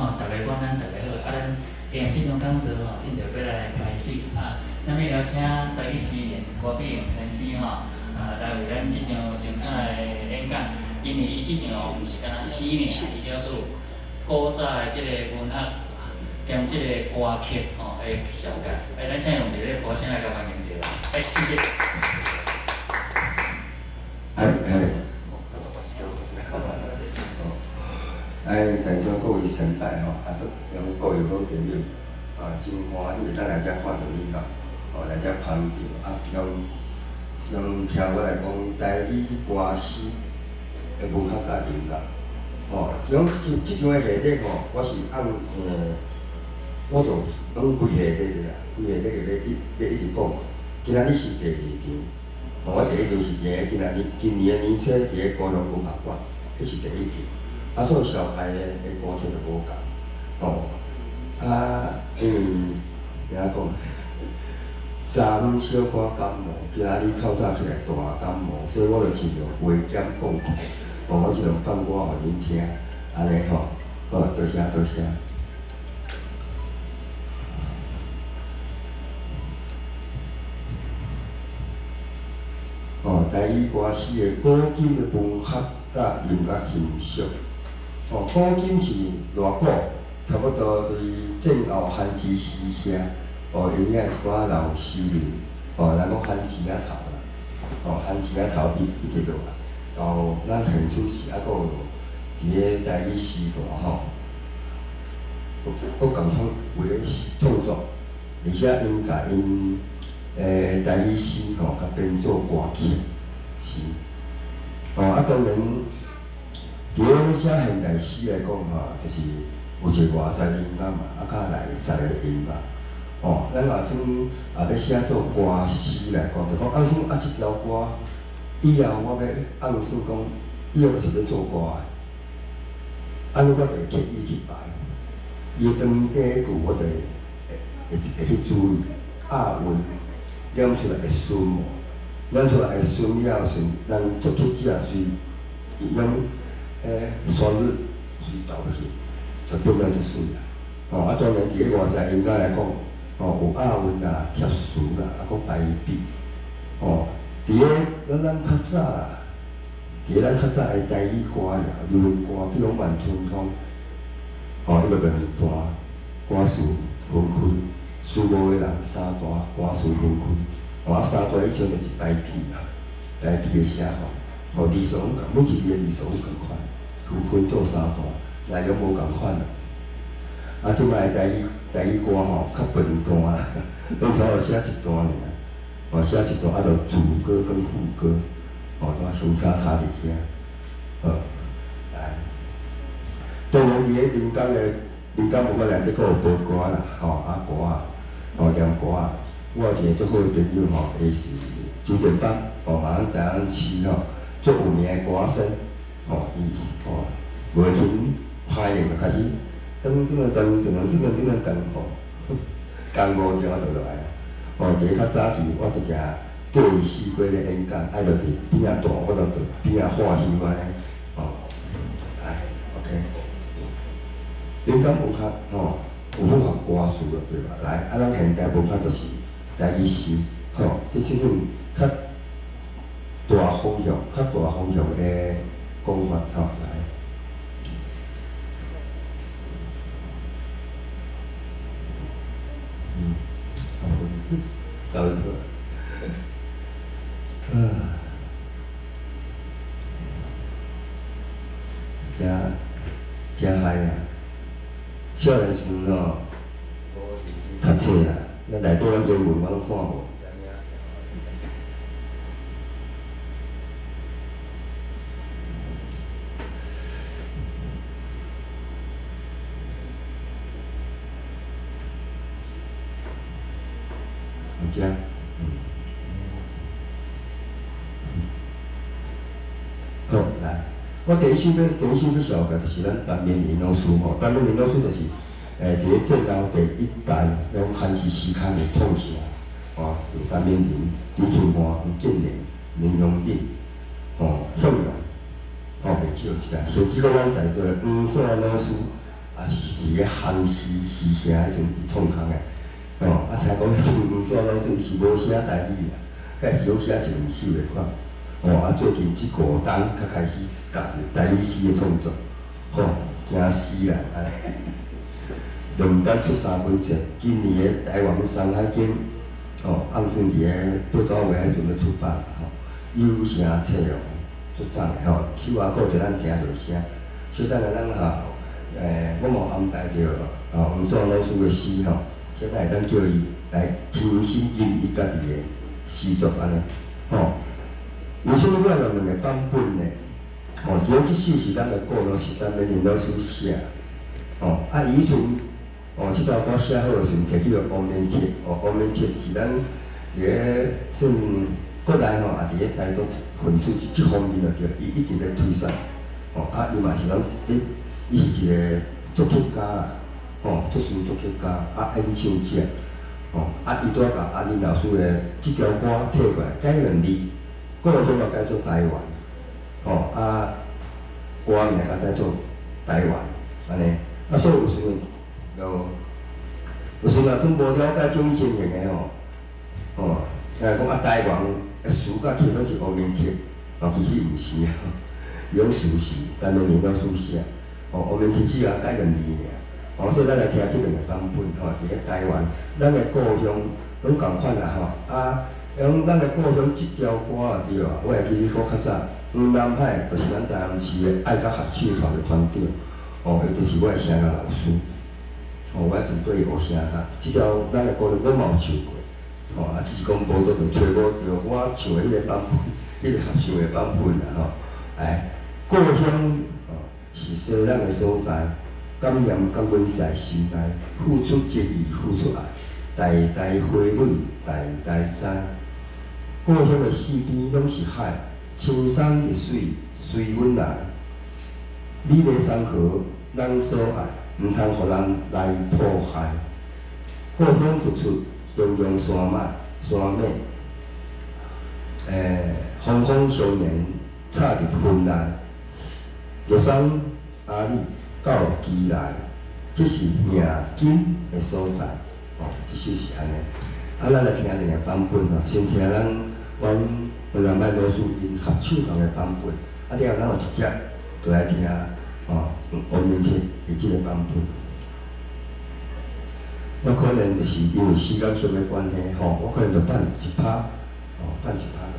吼，大家晚安，大家好。啊，咱今日這場講座吼，正著欲來開始啊。咱欲邀請台語詩人郭必榮先生吼，啊，來為咱這場精彩的演講。因為伊這場毋是干焦詩爾，伊猶閣有古早的這個文學兼這個歌曲吼的紹介。欸，咱請用熱烈鼓聲來共歡迎一下。欸，謝謝。哎哎。哎，在座各位先輩吼，啊，足各位好朋友，啊，真歡喜會當來遮看著恁吼，哦，來遮捧場，啊，用用聽我來講台語歌詩的文學佮音樂，吼，講這這場的系列吼，我是按我就攏規系列的啦，規系列的欲一欲一直講。今仔日是第二場，吼，我第一場是佇個今仔日今年的年初佇个高雄文學館，彼是第一場。啊，所以紹介的的歌曲就無仝，吼，啊，因為按怎講，昨昏小可感冒，今仔日透早起來大感冒，所以我就盡量話減講，吼，我盡量放歌予恁聽，按呢吼，好，多謝多謝。哦，台語歌詩的古今的文學佮音樂欣賞。哦，古今是偌古，差不多對戰後韓之詩社，哦，𪜶遐一寡老詩人，哦，人講番薯仔頭啦，哦，番薯仔頭一一直落來，到咱現此時猶閣有佇咧台語詩壇吼，閣仝款有咧創作，而且𪜶共𪜶台語詩吼，共編做歌曲，是，哦，啊當然。佇咧寫現代詩來講吼，就是有一個外在音樂嘛，啊，佮內在的音樂。哦，咱若種也欲寫做歌詩來講，就講按算啊，這條歌以後我欲按算講，以後就是欲做歌的，按呢我就會刻意去排，伊的長短句我就會會會去注意押韻，念出來會順無？念出來會順了後，順人作曲者隨伊攏。欸，旋律隨導落去，就變了就媠啦。吼，啊，當然佇咧外在音樂來講，吼，有押韻啦、貼詞啦，啊，閣排比。吼，佇咧咱咱較早啦，佇咧咱較早的台語歌謠、流行歌，比如講萬春風，吼，伊就兩段歌詞分開，詞無的人三段歌詞分開，吼，啊，三段以上就是排比啦，排比的寫法。吼，字數攏仝，每一字的字數攏仝款，區分做三段，內容無仝款啦。啊，這擺台語台語歌吼，較笨蛋啦，攏差不多寫一段爾，吼，寫一段啊，就主歌跟副歌，吼，怎相差差佇遮，好，來。當然，佇咧民間的民間文化內底，閣有報歌啦，吼，啊歌仔，吼念歌仔。我有一個足好的朋友吼，伊是周建邦，吼，嘛佇台南市吼。足有名的歌星，吼，伊吼，袂琴拍咧就開始，噔噔噔噔噔噔噔噔噔吼，江五條就落來啊。吼，一個較早期，我直直綴伊四季咧演講，愛就佇邊仔大，我就佇邊仔化香按呢，吼，來，OK。民間文學吼，有符合歌詞的對吧？來，啊，咱現代文學就是台語詩，吼，這是種較大方向、較大方向的講法吼，來。嗯，好，走去。啊，真真害啊！少年時吼，讀冊啊，咱內底攏英文我攏看無。有遮，嗯，好，來，我第一首欲第一首欲紹介就是咱陳明仁老師吼，陳明仁老師就是佇咧戰後第一代攏漢字詩刊的創始人，吼，有陳明仁、李慶華、吳建連、林榮敏，吼，向陽，吼，袂少一個，甚至講咱在座的黃山老師，也是佇伫咧韩诗诗社彼阵伊创空的，吼，啊听讲彼阵黄雪老师伊是无写台语啦，敢是拢写一两首的款，吼，啊最近這五冬才開始踏入台語詩的創作，吼，驚死人按呢。兩冬出三本冊，今年的台灣山海經，吼，按算佇咧八九月彼陣欲出版，吼，有聲冊哦，足讚的吼，QR code 就咱聽著聲，所以等下咱吼，我嘛有安排著吼黃雪老師的詩吼，現在會當叫伊來親身吟伊家己的詩作按呢，吼。為啥物我會用兩个版本呢？吼，其中這首是咱的顧老師陳美玲老師寫，吼，啊，伊彼陣，哦，這首歌寫好的時陣，提去予王明徹，哦，王明徹是咱佇咧算國內吼，也佇咧台獨分子這方面就對，伊一直咧推捒，吼，啊，伊嘛是咱咧，伊是一个作曲家啦，吼，作詞作曲家，啊，演唱者，吼，啊，伊拄仔共阿玲老師的這條歌提過來，改兩字，故鄉嘛改做台灣，吼，啊，歌名較改做台灣，按呢，啊，所以有時陣就有時陣陣無了解這種情形的吼，吼，講啊台灣的詞佮曲攏是王明徹，哦，其實毋是，伊攏事實，陳美玲老師寫，哦，王明徹只也改兩字爾，哦，所以咱來聽這兩个版本，吼，佇咧台灣，咱的故鄉攏仝款啦，吼，啊，講咱的故鄉這條歌啊，對啊，我會記得閣較早，黃南海就是咱台南市的愛國合唱團的團長，哦，伊就是我的聲樂老師。哦，我曾綴伊學聲樂，這條咱的歌我嘛有唱過，吼，啊，只是講無倒就揣無著我唱的彼个版本，彼个合唱的版本啦，吼，哎，故鄉吼是生咱的所在，感念感恩在心內，付出情誼，付出愛，代代花蕊，代代知。故鄉的四邊攏是海，青山綠水隨阮來，美麗山河咱所愛。毋通予人來破壞。故鄉突出中央山脈，山脈，風風少年插入雲內，玉山阿里到基內，這是命根的所在。哦，這首是按呢。啊，咱來聽兩个版本吼，先聽咱阮黃南海老師𪜶合唱團的版本，啊，了後咱就直接就來聽吼王明徹的這个版本。我可能就是因為時間上的關係吼，我可能就放一拍，吼，放一拍就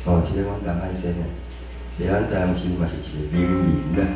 好。哦，這个阮南海先的，佇咱台南市嘛是一个名人啦。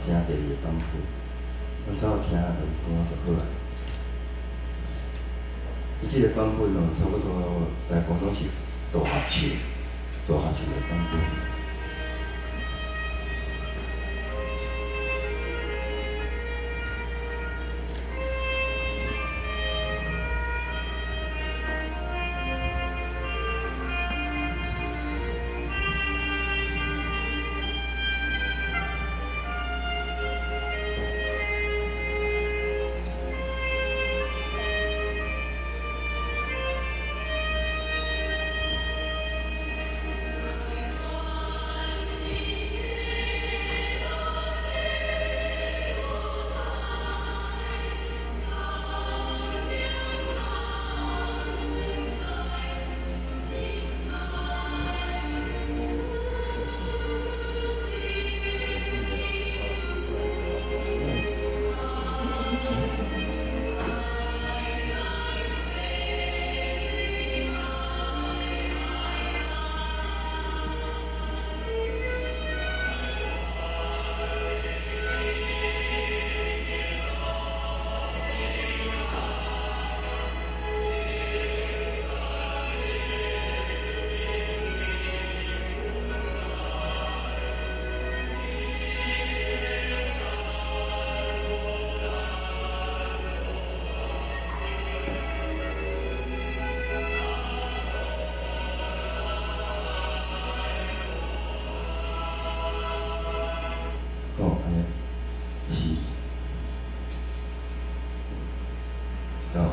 聽第二个版本，阮差不多聽兩段就好啊。伊這个版本哦，差不多大部分攏是大合唱，大合唱的版本。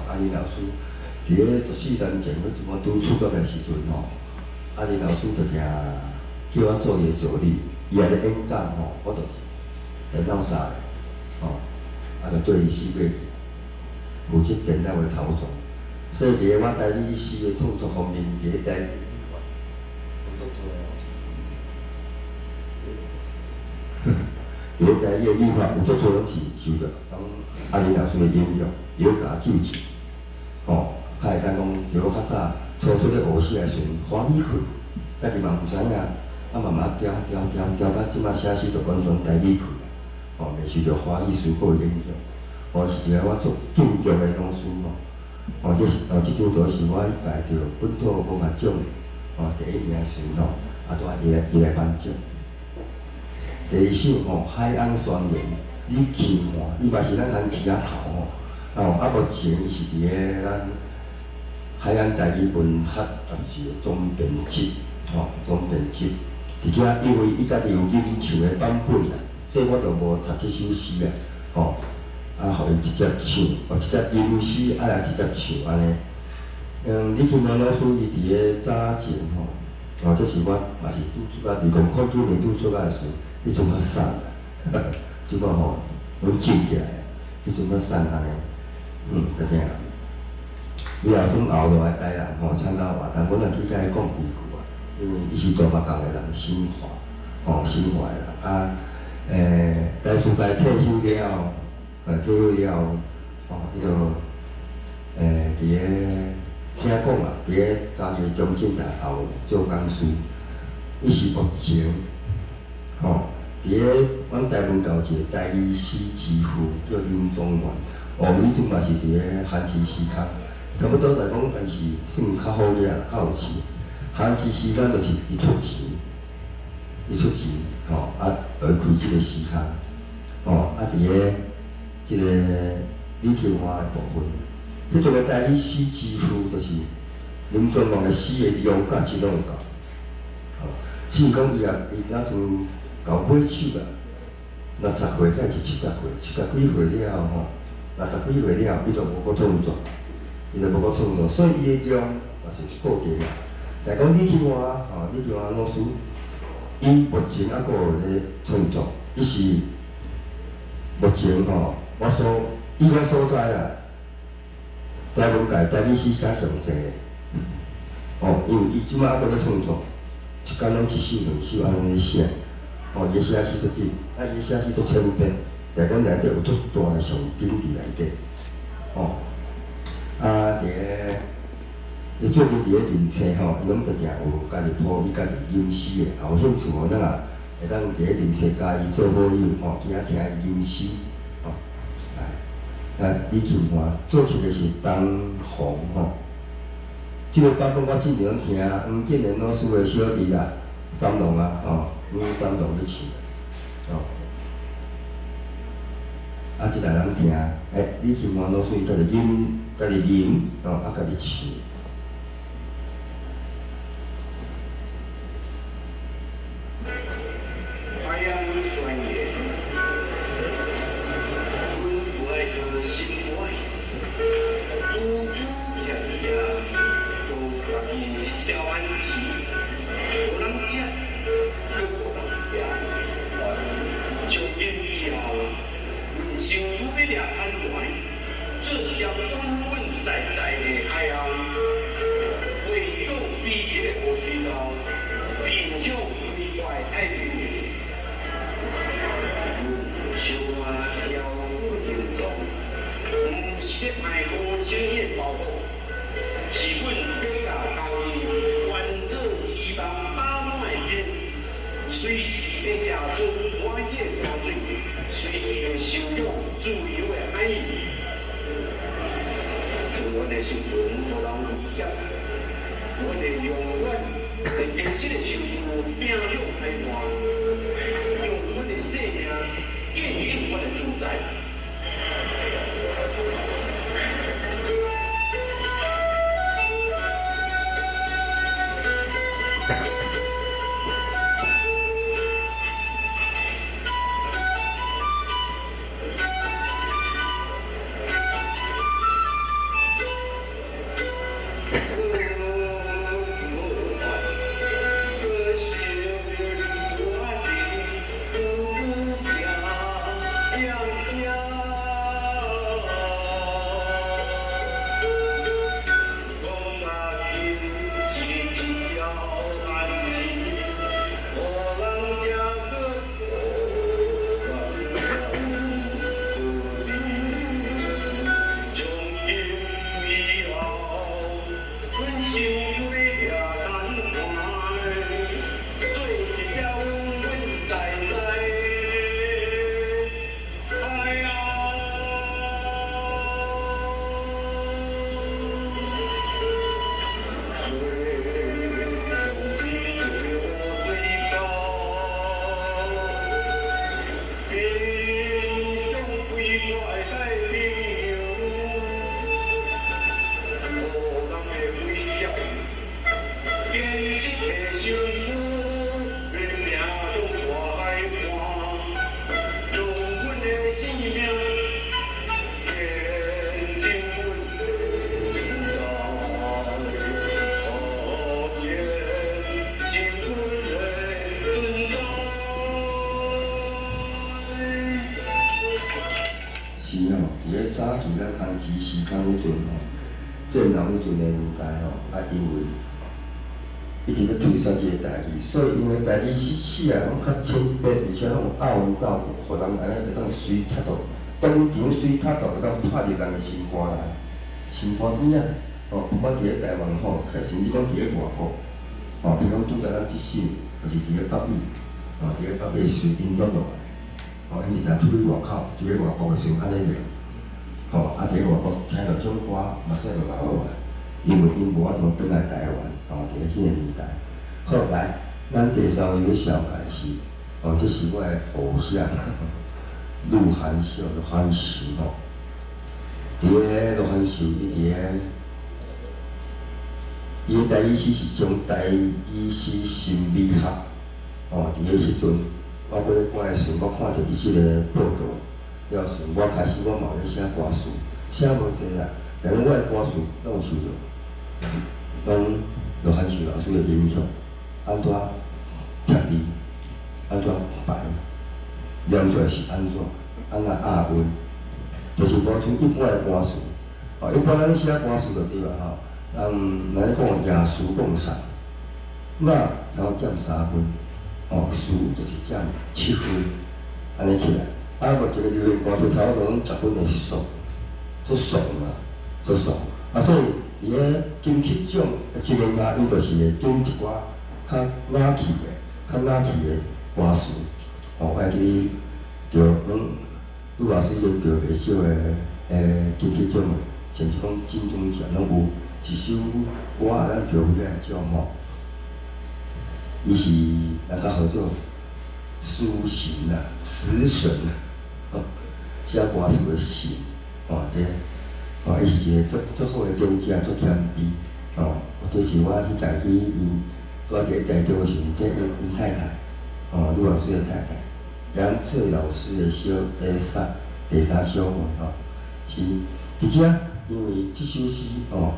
阿林老師佇咧14年前，彼陣我拄出國的時陣吼，阿林老師就定叫我做伊的助理，伊若咧演講吼，我就是電腦啥的，吼，啊，就綴伊四界行，負責電腦的操作。所以佇咧我台語詩的創作方面，佇咧台語有足濟。佇咧台語的語法有足濟攏是受著講阿林老師的影響，伊閣共我糾正，吼，較會當講著我較早初初咧學寫的時陣歡喜去，家己嘛毋知影，啊慢慢調調調調到這馬寫詩就完全台語去啦，吼，袂受著華語詩歌的影響。吼，是一个我足敬重的老師吼，吼，這是哦，這張圖是我彼屆著本土文學獎吼第一名的時陣吼，啊，拄仔伊來頒獎。第二首吼，《海岸宣言》，李琴華，伊嘛是咱番市仔頭吼，哦，啊目前伊是佇咧咱海岸台語文學雜誌的總編輯，吼，總編輯。而且因為伊家己有吟唱的版本啦，所以我就無讀這首詩啊，吼，啊，予伊直接唱，哦，直接吟詩，啊來直接唱按呢。李琴華老師伊佇咧早前吼，哦，這是我嘛是拄出來，2009年拄出來的時，彼陣較瘦啦，這擺吼攏種起來，彼陣較瘦按呢，特別伊也從後落來台南吼參加活動，阮也去共伊講幾句啊，因為伊是大目港的人，新華，吼新華的人啊，台師大退休了後，退休了後，吼，伊就佇咧聽講啊，佇咧嘉義中正大學做講師，伊是目前，吼，佇咧阮台文教一個台語詩之父叫林宗元，哦，彼陣嘛是佇咧韓詩詩刊，差不多來講，伊是算較好額，較有錢。韓詩詩刊就是伊出錢，伊出錢，吼，啊，來開這個詩刊，吼，啊，佇咧這個李琴華的部分，彼陣的台語詩之父就是林宗元的詩的量佮質攏有夠，吼，只是講伊也伊敢像到尾手啊，60歲還是70歲，70幾歲了後吼，60幾歲了後，伊就無閣創作，伊就無閣創作，所以伊的量嘛是固定的。但講李琴華吼，李琴華老師，伊目前猶閣有咧創作，伊是目前吼，我所以我所知啦，台文界台語詩寫上濟的，哦，因為伊這擺猶閣咧創作，一工攏一首兩首按呢咧寫，哦，伊寫詩足緊，啊，伊寫詩足淺白，但講內底有足大的上頂佇內底，哦，啊，佇咧伊最近佇咧認冊吼，伊攏定定有家己譜，伊家己吟詩的，有興趣吼，咱也會當佇咧認冊佮伊做好友吼，去遐聽伊吟詩，吼，啊，李琴華作曲的是東紅吼，這個版本我之前攏聽黃建仁老師的小弟啦，三龍啊，吼，黃三龍去唱，吼，啊，這台咱聽，李琴華老師伊家己吟，家己吟，吼，啊，家己唱。彼陣吼，戰後彼陣的年代吼，啊，因為一直欲推捒這个台語，所以因為台語詩寫來攏較淺白，而且攏有押韻鬥句，予人按呢會當隨讀到，當場隨讀到會當拍入人的心肝內，心肝邊仔，吼，不管佇咧台灣吼，甚至講佇咧外國，吼，比如講拄才咱這首，就是佇咧北美，吼，佇咧北美時𪜶錄落來，吼，𪜶是若出去外口，佇咧外國的時陣按呢練，吼，啊，佇咧外國聽著這種歌，目屎就流落來，因為𪜶無法度轉來台灣，吼，佇咧彼個年代。好，來，咱第三位欲紹介是，哦，這是我的偶像，鹿晗秀，鹿晗秀吼。佇咧鹿晗秀，伊佇咧，伊的台語詩是將台語詩心理學，哦，佇咧彼陣，我閣咧趕的時陣，我看著伊這个報導了時，我開始我嘛有咧寫歌詞，寫無濟啦，但是我的歌詞攏有受著，攏鹿晗秀老師的影響，按怎貼字，按怎排，念出來是按怎，按怎押韻，就是無像一般的歌詞，哦，一般咱寫歌詞就對啦吼，咱咧講雅俗共賞，那差不多佔3分，哦，俗就是佔7分，按呢起來，啊，目前的流行歌詞差不多攏10分的俗，足俗嘛，足俗，啊，所以佇咧金曲獎的這個家，伊就是會揀一寡較雅氣的、較雅氣的歌詞，哦，我會記著講，呂老師已經得袂少的金曲獎，甚至講金鐘獎攏有一首歌咱得遐個獎吼。伊是人較號做詩神啊，詞神，寫歌詞的神，吼，這，吼，伊是一個足足好的長者，足謙卑，吼，這是我彼屆去𪜶拄仔佇咧台中的時陣，這𪜶太太，吼，呂老師的太太，楊翠老師的小的三第三小妹吼，是佇遮，因為這首詩吼，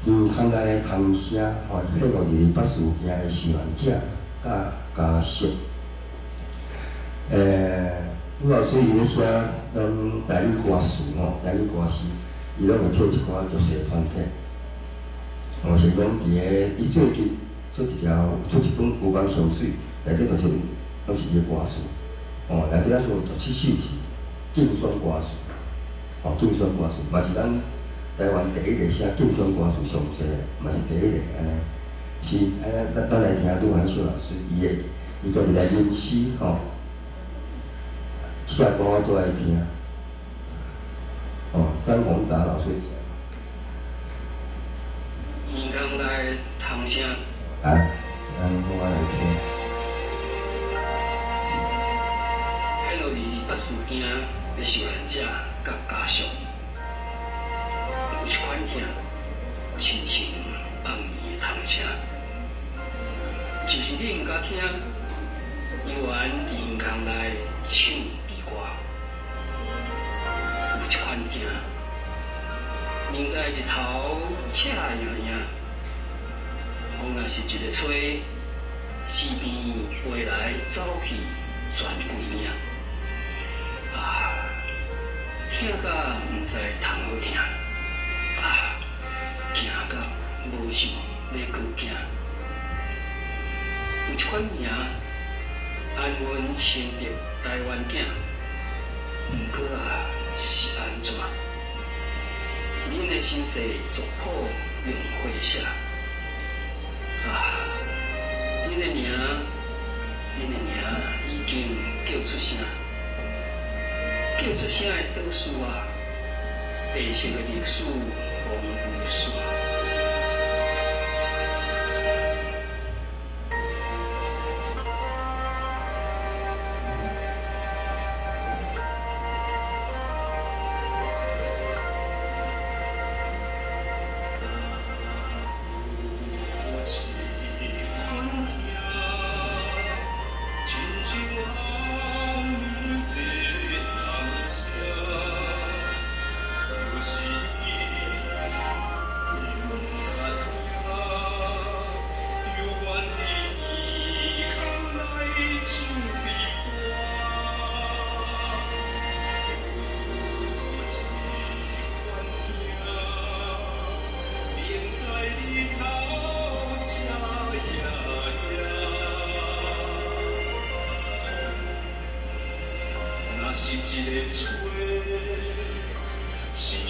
因空內的童聲吼，彼個228事件的受難者佮家屬，呂老師伊咧寫咱台語歌詞吼，台語歌詞，伊攏會替一寡弱勢團體，吼，是講佇咧伊最近出一條出一本《牛蒡香水》，內底就是攏是伊的歌詞，吼，內底抑有17首是競選歌詞，吼，競選歌詞，嘛是咱台灣第一個寫競選歌詞上濟的，嘛是第一個按呢。是，啊，咱來聽呂漢秀老師伊的，伊家己來吟詩吼。這首歌我足愛聽。哦，張宏達老師。耳空內童聲。來，咱我來聽。彼落228事件的受難者佮家屬，有一款疼，親像暗暝的蟲聲，就是你毋敢聽，猶原佇耳空內唱悲歌。有一款疼，明知日頭赤盈盈，風若是一个吹，四邊飛來走去全規領。啊，疼甲毋知通好疼，啊，驚甲無想欲閣驚。有一款名，安穩生著台灣囝，毋過啊是按怎？恁的身世族譜用火寫，啊，恁的名已經叫出聲，叫出聲的倒數啊，白色的歷史攏無線。有一款疼，親像暗暝的童聲，就是你。是一个吹，四边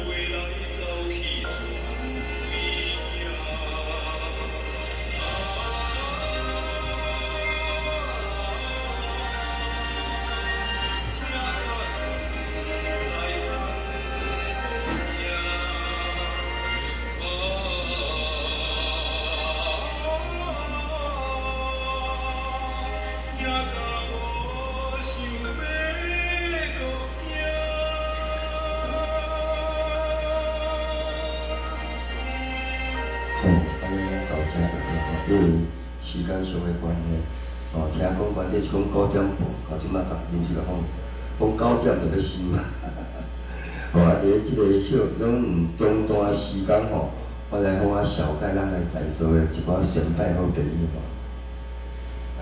飞来走去全为惊。听到不知惊到无想欲阁惊。好，按呢到遮就好吼，因為時間上的關係，哦，聽講原底是講9點半，到這擺甲臨時甲講，講九點就欲收啊。吼，啊，佇咧這個歇攏毋中斷時間吼，我來好仔紹介咱來在座的一寡先輩好朋友吼。來，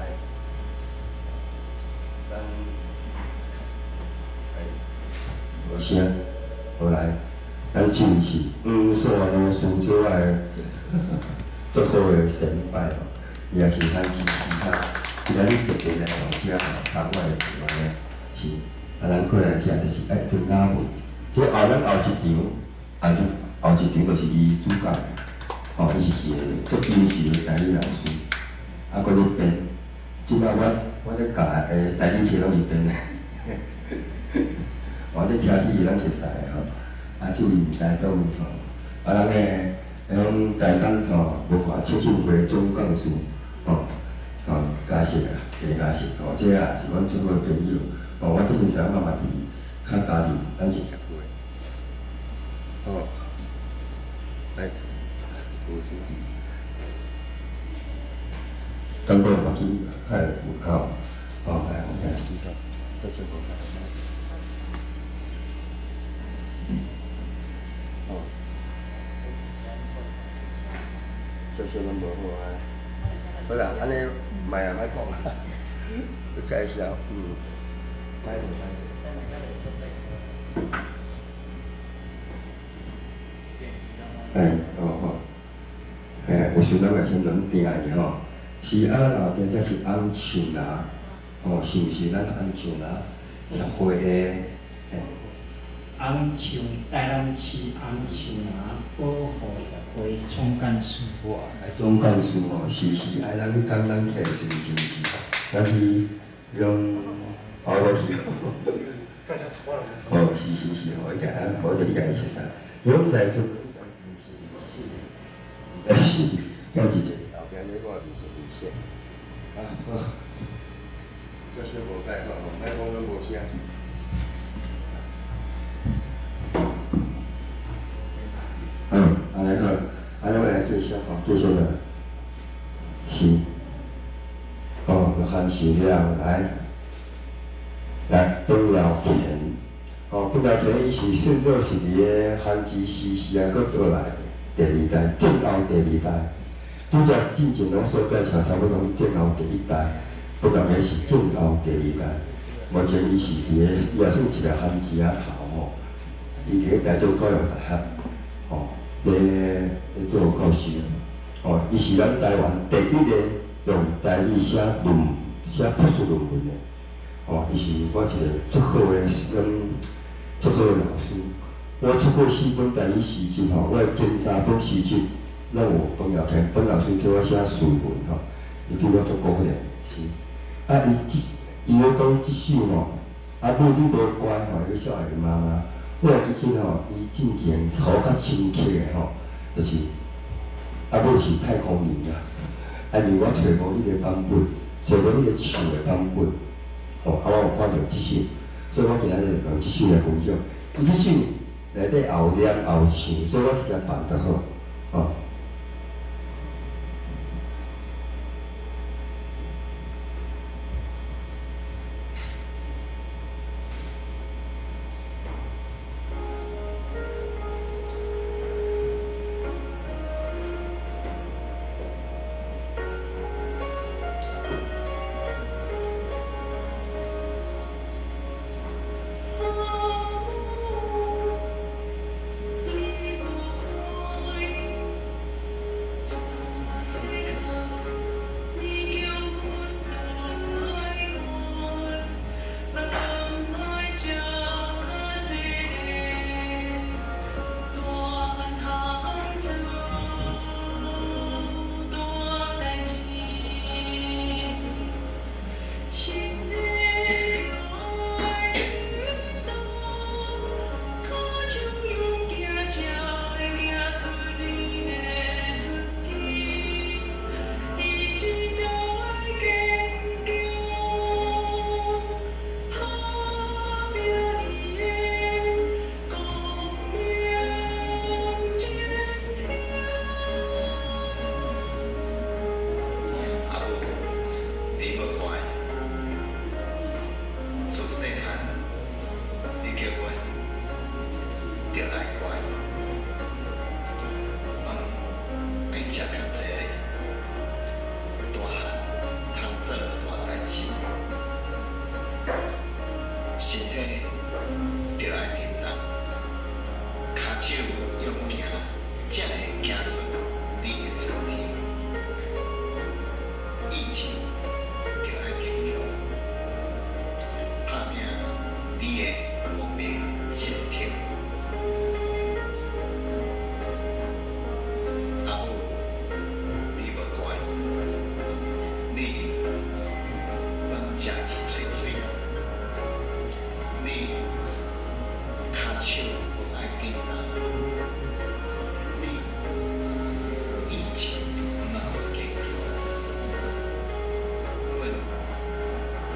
咱來，無聲，好來，咱這位是黃山老師做的足好的先輩吼，伊也是咱支持他，今仔日特別來到遮吼，幫我的朋友呢，是，啊，咱過來遮就是愛曾嘉文，這後咱後一場，後一場就是伊主講的，吼，伊是一個足優秀的台語老師，啊，閣咧編，這擺我咧教的台語冊攏伊編的，我咧車子伊攏熟似的吼，啊，這位台東吼，啊，咱的講台港吼，文化促進會總幹事吼，吼嘉實啊，鄭嘉實吼，這也是阮足好的朋友，吼，我頂陣時嘛嘛佇較家己，咱是協會，吼，來，有聲，感覺目鏡較會吼，吼，來，我來試下，這先無看。哦，這些攏無好啊。好啦，按呢莫啊，莫講啦，你介紹，嗯，歹勢歹勢。哎，哦好，哎，有時咱會先輪定伊吼，是啊，老邊這是紅樹林，哦，是毋是咱紅樹林協會的？紅樹台南市紅樹林保護協會總幹事。哇，總幹事吼，是是，愛咱去講咱起來是毋是？咱去用後落去。哦，是是是，吼，伊家啊，無就伊家熟似，用在做，是，敢是一個後壁咧，我面是危險。啊，好，這小無解吼，莫講攏無聲。嗯，按呢好，按呢我來繼續吼，繼續來。是，哦，番薯了來，來董耀田，哦，董耀田伊是算做是佇个番薯時時啊，閣做來第二代，戰後第二代。拄則進前攏所介紹，差不多戰後第一代，董耀田是戰後第二代。目前伊是佇個，伊也算一個番薯仔頭吼，伊佇個台中教育大學，吼，咧咧做教授，吼，伊是咱台灣第一個用台語寫論寫博士論文的，吼，伊是我一個足好的阮足好的老師。我出過四本台語詩集吼，我的前三本詩集攏有董耀田董老師替我寫序文吼，伊對我足鼓勵，是。啊，伊這伊咧講這首吼，啊母你無乖吼，你孝愛你媽媽。我其實吼，伊進前予我較深刻的吼，就是啊母是太空人啊，啊因為我找無彼個版本，找無彼個唱的版本，吼，啊我有看著這首，所以我今仔日就用這首來分享。伊這首內底也有念也有唱，所以我直接辦就好，吼。你無乖。愛食較濟咧，大漢通做大代誌，身體著愛振動，跤手用行才會行出你的春天。意志著愛堅強，拍拼你的光明前程。阿母，你無乖，你飯食一喙喙，你跤手愛振動，你意志嘛有堅強。阮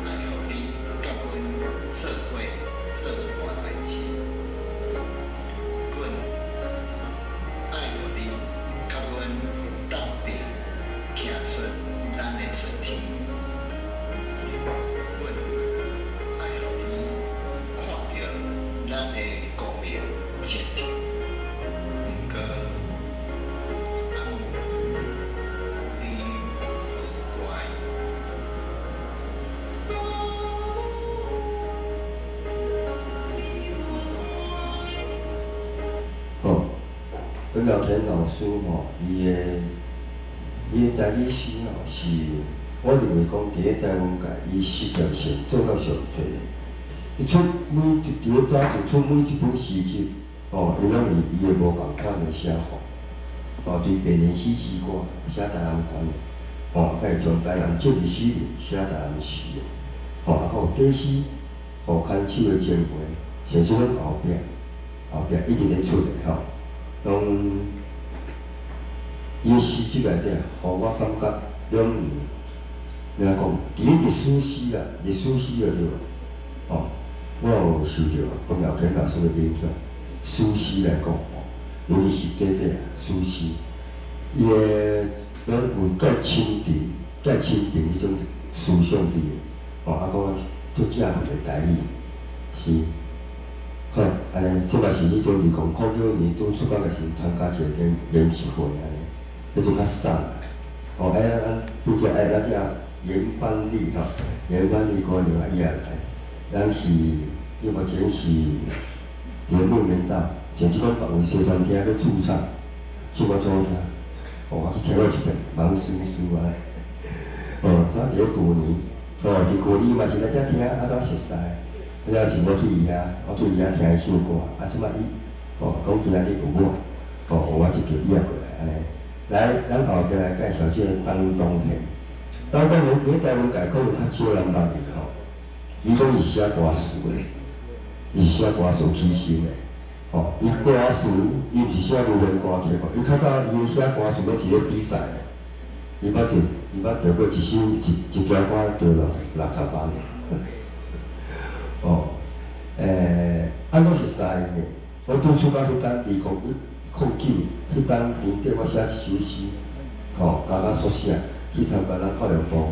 愛予你佮阮做伙做大代誌，阮愛予你佮阮鬥陣行出咱的春天。阮愛予你看著咱的光明前程。毋過，阿母，你無乖。吼，阮老田老師吼，伊的台語詩吼是，我認為講佇咧台灣界，伊實驗性做到上濟。伊出每一佇咧早期出每一本詩集，吼，伊攏用伊的無仝款的寫法，吼，對白蓮詩之歌寫台南縣的，吼，啊，閣會將台南政治詩人寫台南市的，吼，啊，閣有短詩，吼，牽手的情話，甚至攏後壁一直咧出的吼，攏伊的詩集內底，予我感覺攏，按怎講，佇咧歷史詩啦，歷史詩就對無，吼，我有受著江耀田老師的影響。史詩來講，吼，尤其是短短啊，史詩，伊的攏有蓋深沉、蓋深沉彼種思想佇的，吼，啊，閣足正確的台語，是。好，按呢，這嘛是彼陣2009年拄出國的時陣，參加一個研習會按呢，彼陣較送啦。吼，哎，咱拄則哎，咱這嚴班麗吼，嚴班麗姑娘伊也來，咱是伊目前是佇木棉道，上次講別位西餐廳咧駐唱，唱我怎聽？哦，我去聽過一遍，茫輸輸啊！哦，拄佇咧舊年，哦，佇舊年嘛是來遮聽，啊，拄熟似。了是我去伊遐，我去伊遐聽伊唱歌，啊，這擺伊，哦，講今仔日有我，哦，有我這條伊也過來按呢。來，咱後壁來介紹這個陳東賢。陳東賢佇咧台灣界可能較少人捌伊吼。伊講伊是寫歌詞的，伊是寫歌詞起身的，吼。伊歌詞，伊毋是寫流行歌曲，伊較早伊寫歌詞攏佇咧比賽的。伊捌得過一首一條歌得60萬。哦，按怎熟似呢？我拄出國彼當2009彼當年底，我寫一首詩，吼，加甲速寫去參加咱教育部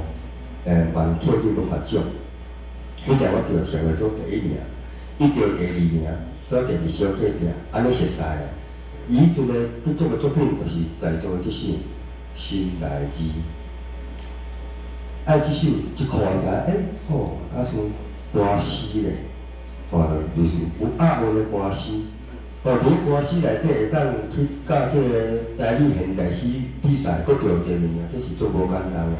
萬客語文化獎。彼屆我得社會組第一名，伊得第二名，拄第二小隔壁，按呢熟似的。伊彼陣的得獎的作品，就是在座的這首《心內字》。啊，這首一看就知，欸，哦，啊像歌詩咧，哦，類似有押韻的歌詩，哦，佇咧歌詩內底會當去佮這個台語現代詩比賽，閣得第二名，這是足無簡單的。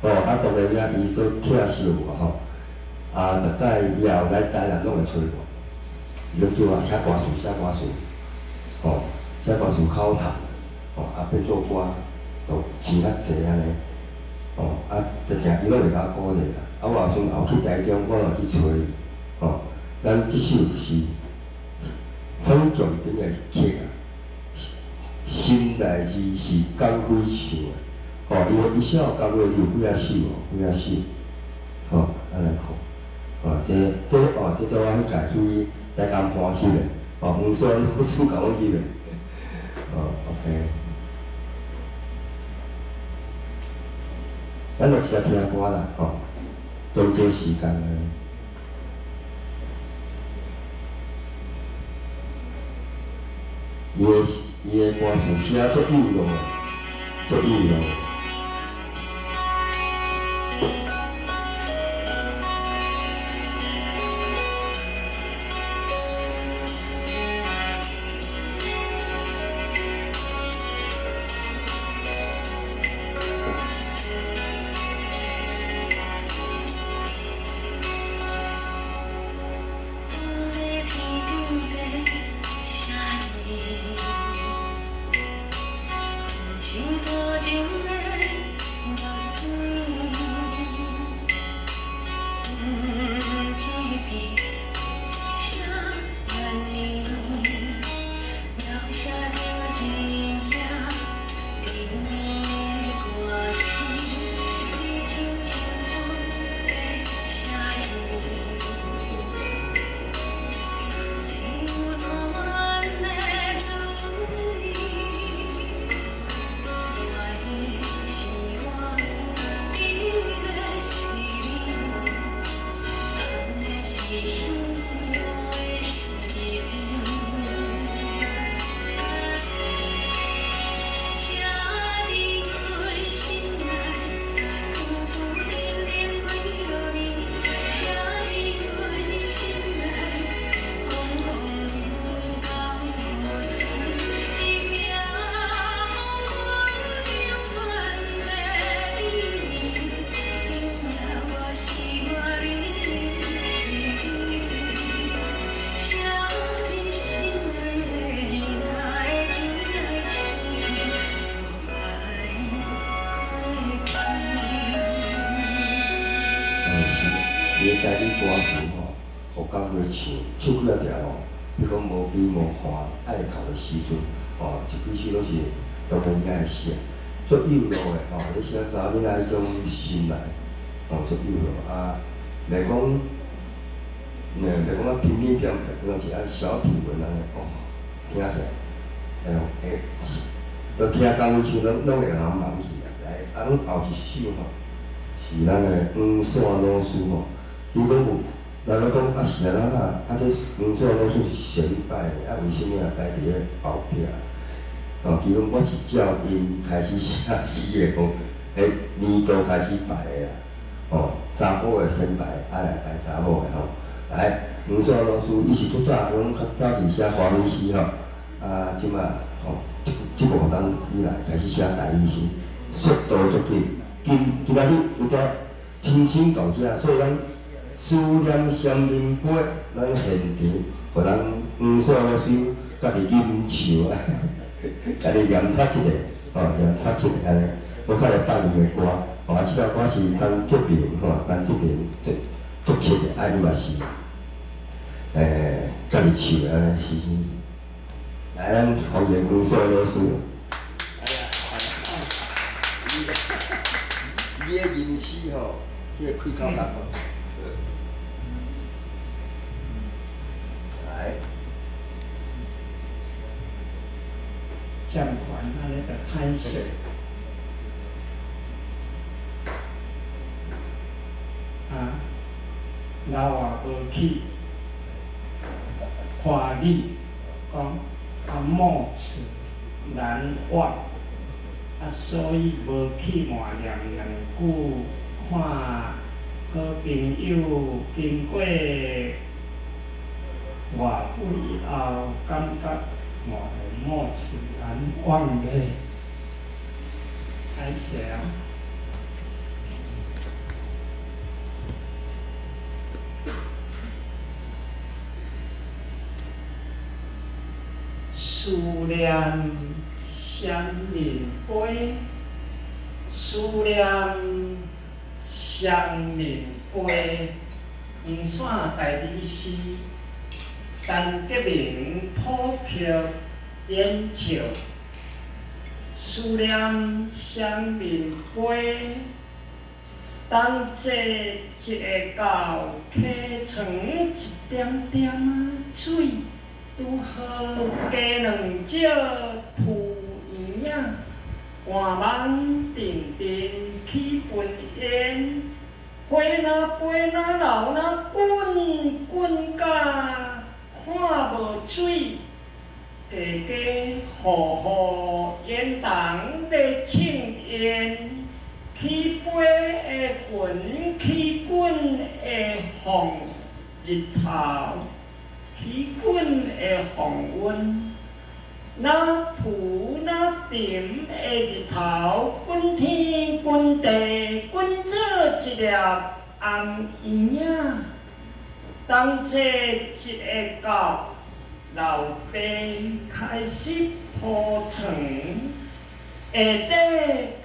哦，啊，當然也伊做拆燒我吼，啊，逐擺以後來台南攏會揣我，伊攏叫我寫歌詞，寫歌詞，吼，寫歌詞口談，吼，啊，變做歌，都錢較濟按呢，吼，啊，定定伊攏會共我鼓勵啦。啊，我有陣後去台中，我嘛去揣伊，吼。咱這首是方仲平的曲啊，心內字是江輝唱的，吼，伊寫歌的有幾仔首哦，幾仔首，吼，咱來看，吼，這哦，這拄我彼屆去台江盤翕的，吼，黃雪老師共我翕的，哦，OK。咱就直接聽歌啦，吼，當做時間按呢。伊的歌詞寫足幼稚的。足有路。伊的台语歌词吼，福冈话唱，唱几仔条吼，比讲无悲无欢，爱哭的时阵，吼，一几首拢是当然伊爱写，足幼路的吼，咧写查某囡仔彼种心内，吼，足幼路啊，袂讲，袂讲啊平平平平，拢是按小品文按呢，哦，听起来，会会，都听江蕙唱拢拢会予人忘去啊。来，啊，阮后一首吼，是咱的黄线老师吼。伊讲有，人咧讲啊是按怎啊？啊这黄线老师是先摆的，啊为啥物也摆伫咧后壁？哦，其实我是照𪜶开始写诗的讲，彼年度开始排的啦。哦，查某的先排，啊来排查某的吼。来，黄线老师伊是拄早，伊讲较早伫写华语诗吼，啊，这马吼，这这五冬以来开始写台语诗，速度足紧。今今仔日伊才亲身到遮，所以咱思念双面杯，咱现场，予咱黄线老师家己吟唱，家己念读一下，吼，念读一下按呢，我较来放伊的歌，吼，啊，这首歌是陈泽明吼，陈泽明作作曲的，啊，伊嘛是，家己唱的按呢，是是。来，咱欢迎黄线老师。哎呀，你的吟诗吼，彼个开口较好。来，掌权按呢就歹势。啊，老也无去，华语讲啊莫齿难忘，啊所以无去默念两句，看好朋友经过偌久以后，感觉嘛会莫齿难忘咧。歹势啊！思念双面杯，思念双面杯，黄线大智师，陈德明谱曲演唱。思念双面杯，同齐一下到溪床一点点仔水，拄好加两石浮圆仔，寒梦阵阵起喷烟，火若飞若流若滚滚甲看无水。家家户户烟筒咧唱現，起飛的雲，起滾的風日頭，起滾的風溫，若浮若沉的日頭，滾天滾地，滾做一粒紅圓仔。同齊一个到，老爸開始鋪床，下底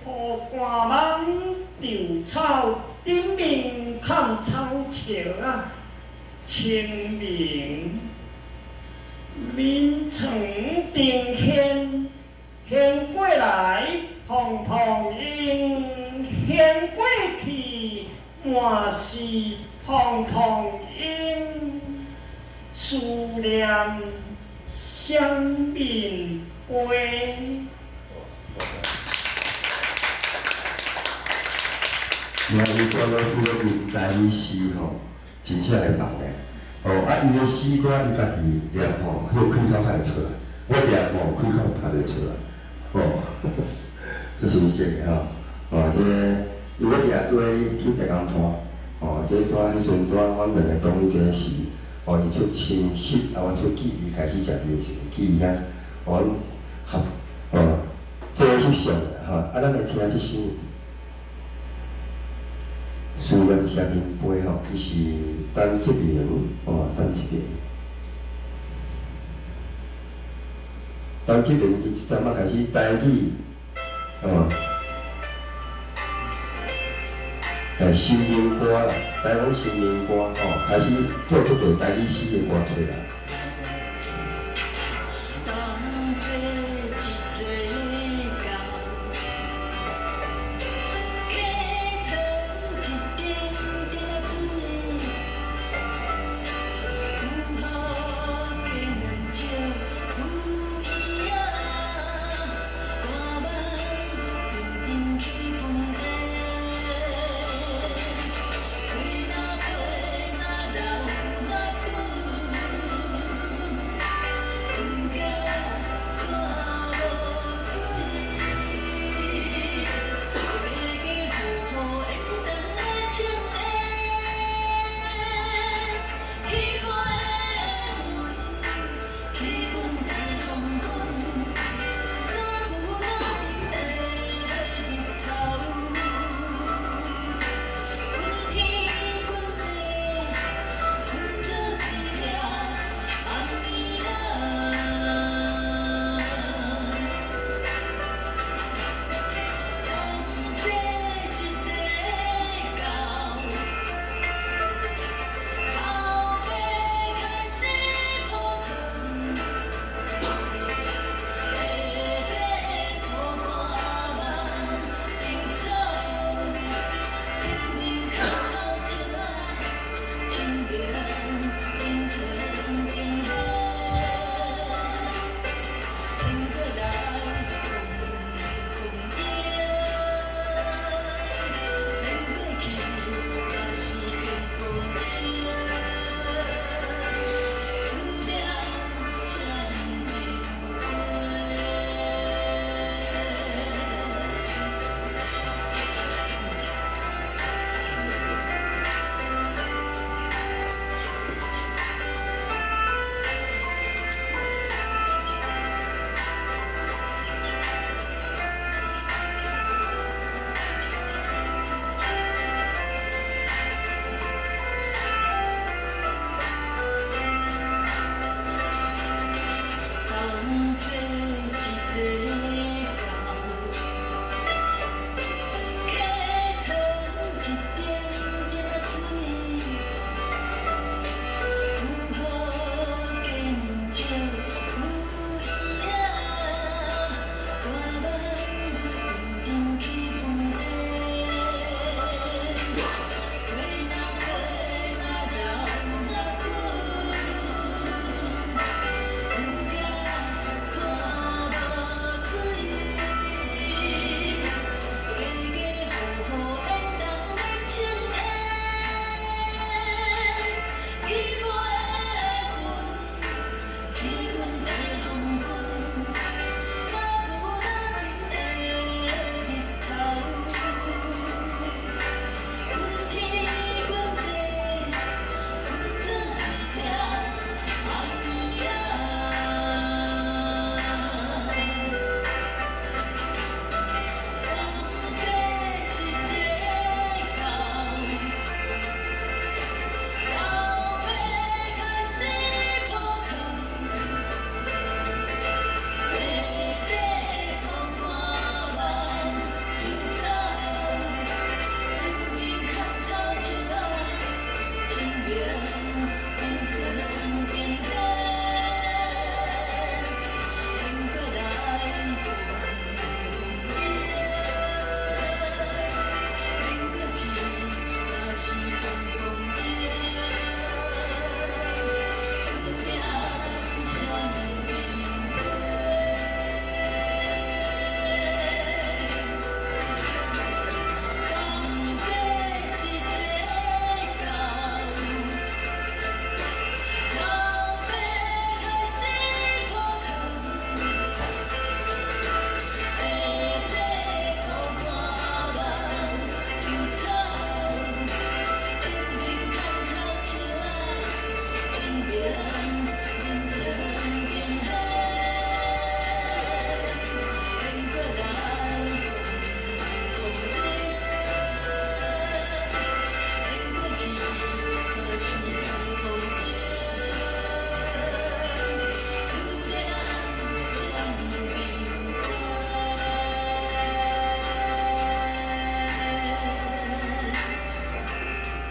鋪乾網，稻草頂面崁草蓆仔。清明眠床頂掀，掀過來蓬蓬湧，掀過去嘛是蓬蓬湧。思念雙面杯。那伊說老師的現代詩吼，真正會忙的。哦，啊，伊的詩歌伊家己念吼，彼個開口較會出來。我念吼，開口讀袂出來。哦，這是真的吼。哦，這個，因為我定對去台江看，哦，這拄仔彼陣拄仔，阮兩個同一個時，哦，伊出清晰，啊，阮出記憶開始食字的時陣，去伊遐，哦，阮合，哦，做伙翕相吼，啊，咱來聽這首。思念雙面杯吼，伊是陳哲明，哦，陳哲明，陳哲明伊這陣仔開始台語，哦，新民歌啦，台灣新民歌吼，開始做足濟台語詩的歌曲啦。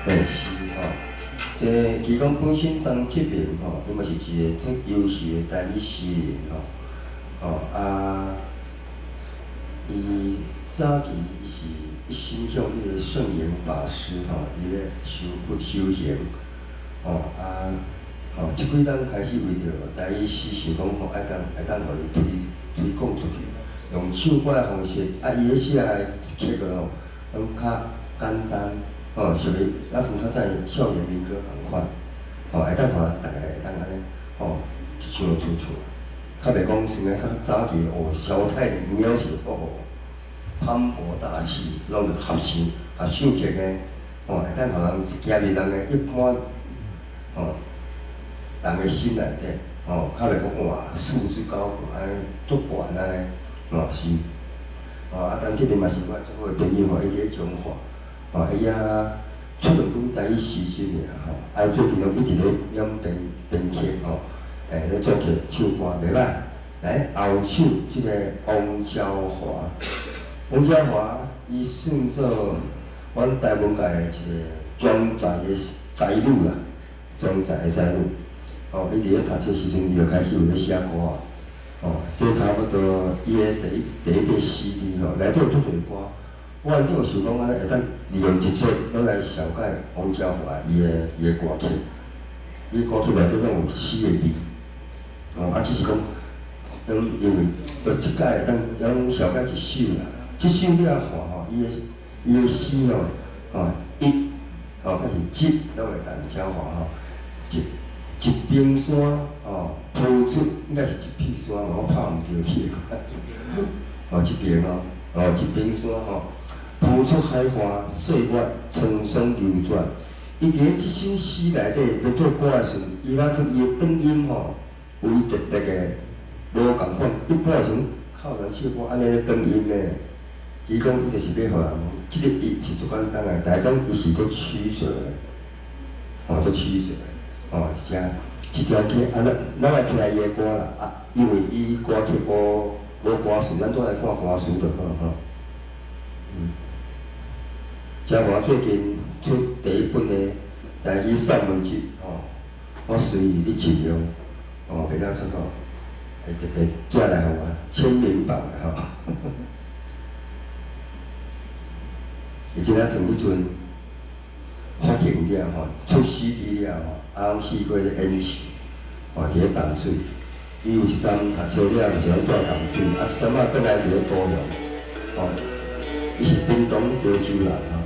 嘿是吼。這其講本身陳德明吼，伊嘛是一個足優秀的台語詩人吼。吼啊，伊早期伊是一心向彼個聖嚴法師吼，伊咧修佛修行，吼啊，吼這幾冬開始為著台語詩想講吼，愛當會當予伊推推廣出去，用唱歌的方式，啊，伊咧寫的曲吼，攏較簡單，吼，屬於啊像較早校園民歌仝款，吼，會當予人逐个會當按呢，吼，一唱就出出來，較袂講像咧較早期哦，蕭太林了是哦，磅礴大氣，攏是合唱合唱曲的，吼，會當予人行入人的一般，吼，人的心內底，吼，較袂講哇，束之高閣按呢足懸按呢，吼是，吼啊，陳德明嘛是我足好的朋友吼，伊佇咧彰化，吼，伊遐出兩本台語詩集爾吼，啊，伊最近攏一直咧念編編曲吼，咧作曲唱歌袂歹。來後首這個王昭華，王昭華伊算做阮台文界的一個專才的才女啦，專才的才女。吼，伊佇咧讀冊時陣，伊就開始有咧寫歌啊。吼，這差不多伊的第一第一個 CD 吼，內底有足濟歌。我原頂有想講按呢會當利用一節攏來紹介王昭華伊的伊的歌曲，伊歌曲內底攏有詩的味。吼，啊，只是講，因為就這擺會當用紹介一首啦。這首你仔看吼，伊的伊的詩吼，吼一吼，還是節攏會陳昭華吼，一一邊山吼，鋪出應該是一片山，我拍毋著去。哦，這邊哦，哦，一邊山吼，鋪出海花，歲月滄桑流轉。伊佇咧這首詩內底欲做歌的時陣，伊若做伊的轉音吼，有伊特別的無仝款。一般的時陣靠人唱歌按呢咧轉音的，伊講伊就是欲予人講，這個音是足簡單的，但是講伊是足曲折的，吼，足曲折的，吼，是遮。這條曲啊，咱咱來聽伊的歌啦，啊，因為伊歌曲無無歌詞，咱拄來看歌詞就好吼。昭華最近出第一本的台語散文集吼，我隨意咧盡量，吼，袂當出吼，會特別寄來予我簽名版的吼。而且咱從彼陣發行了吼，出 CD 了吼，啊，攏試過咧演唱，吼，佇咧淡水，伊有一陣讀冊了，就是攏住淡水，啊，一陣仔轉來佇咧高雄，吼，伊是屏東潮州人吼。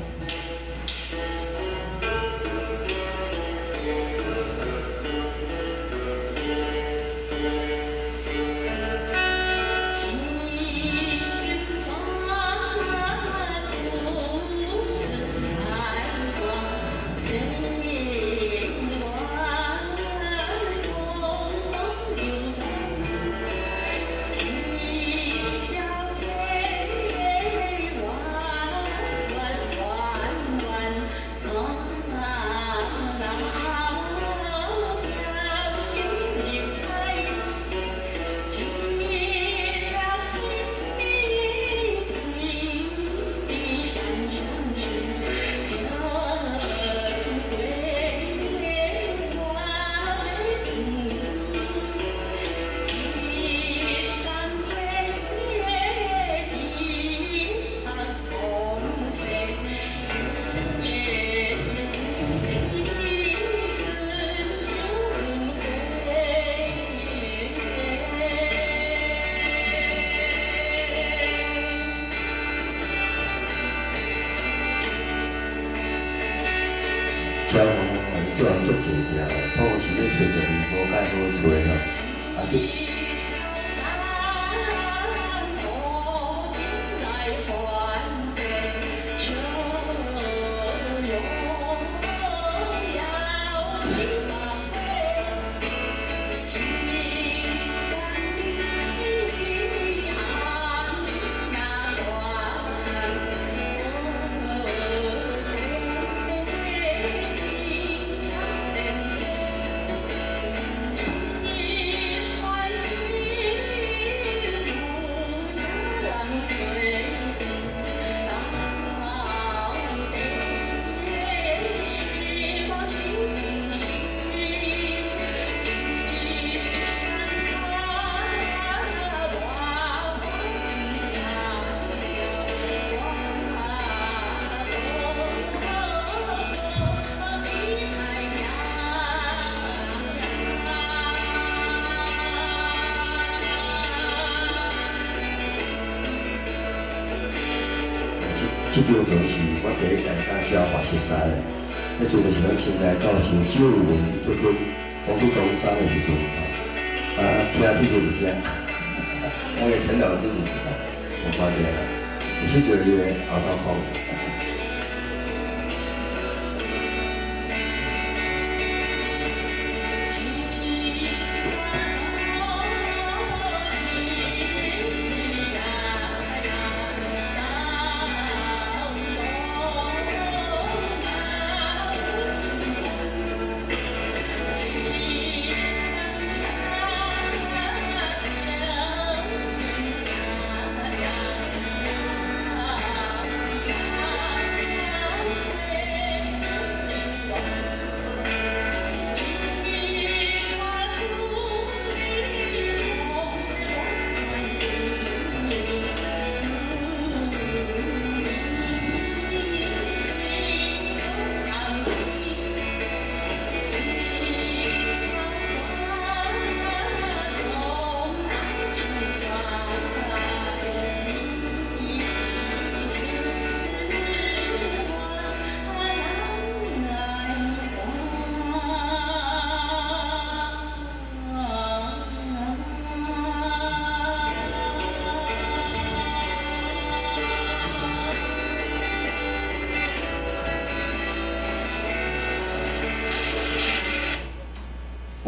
昭華吼，伊做人足低調的，普是欲揣著伊無介好揣吼，啊這。這張就是我第一屆佮昭華熟似的，彼陣就是咱清大教授周文伊結婚，講去中山的時陣，啊，聽天就佇遮，那個陳老師佇遮，我看著啦，有翕著伊的後頭講。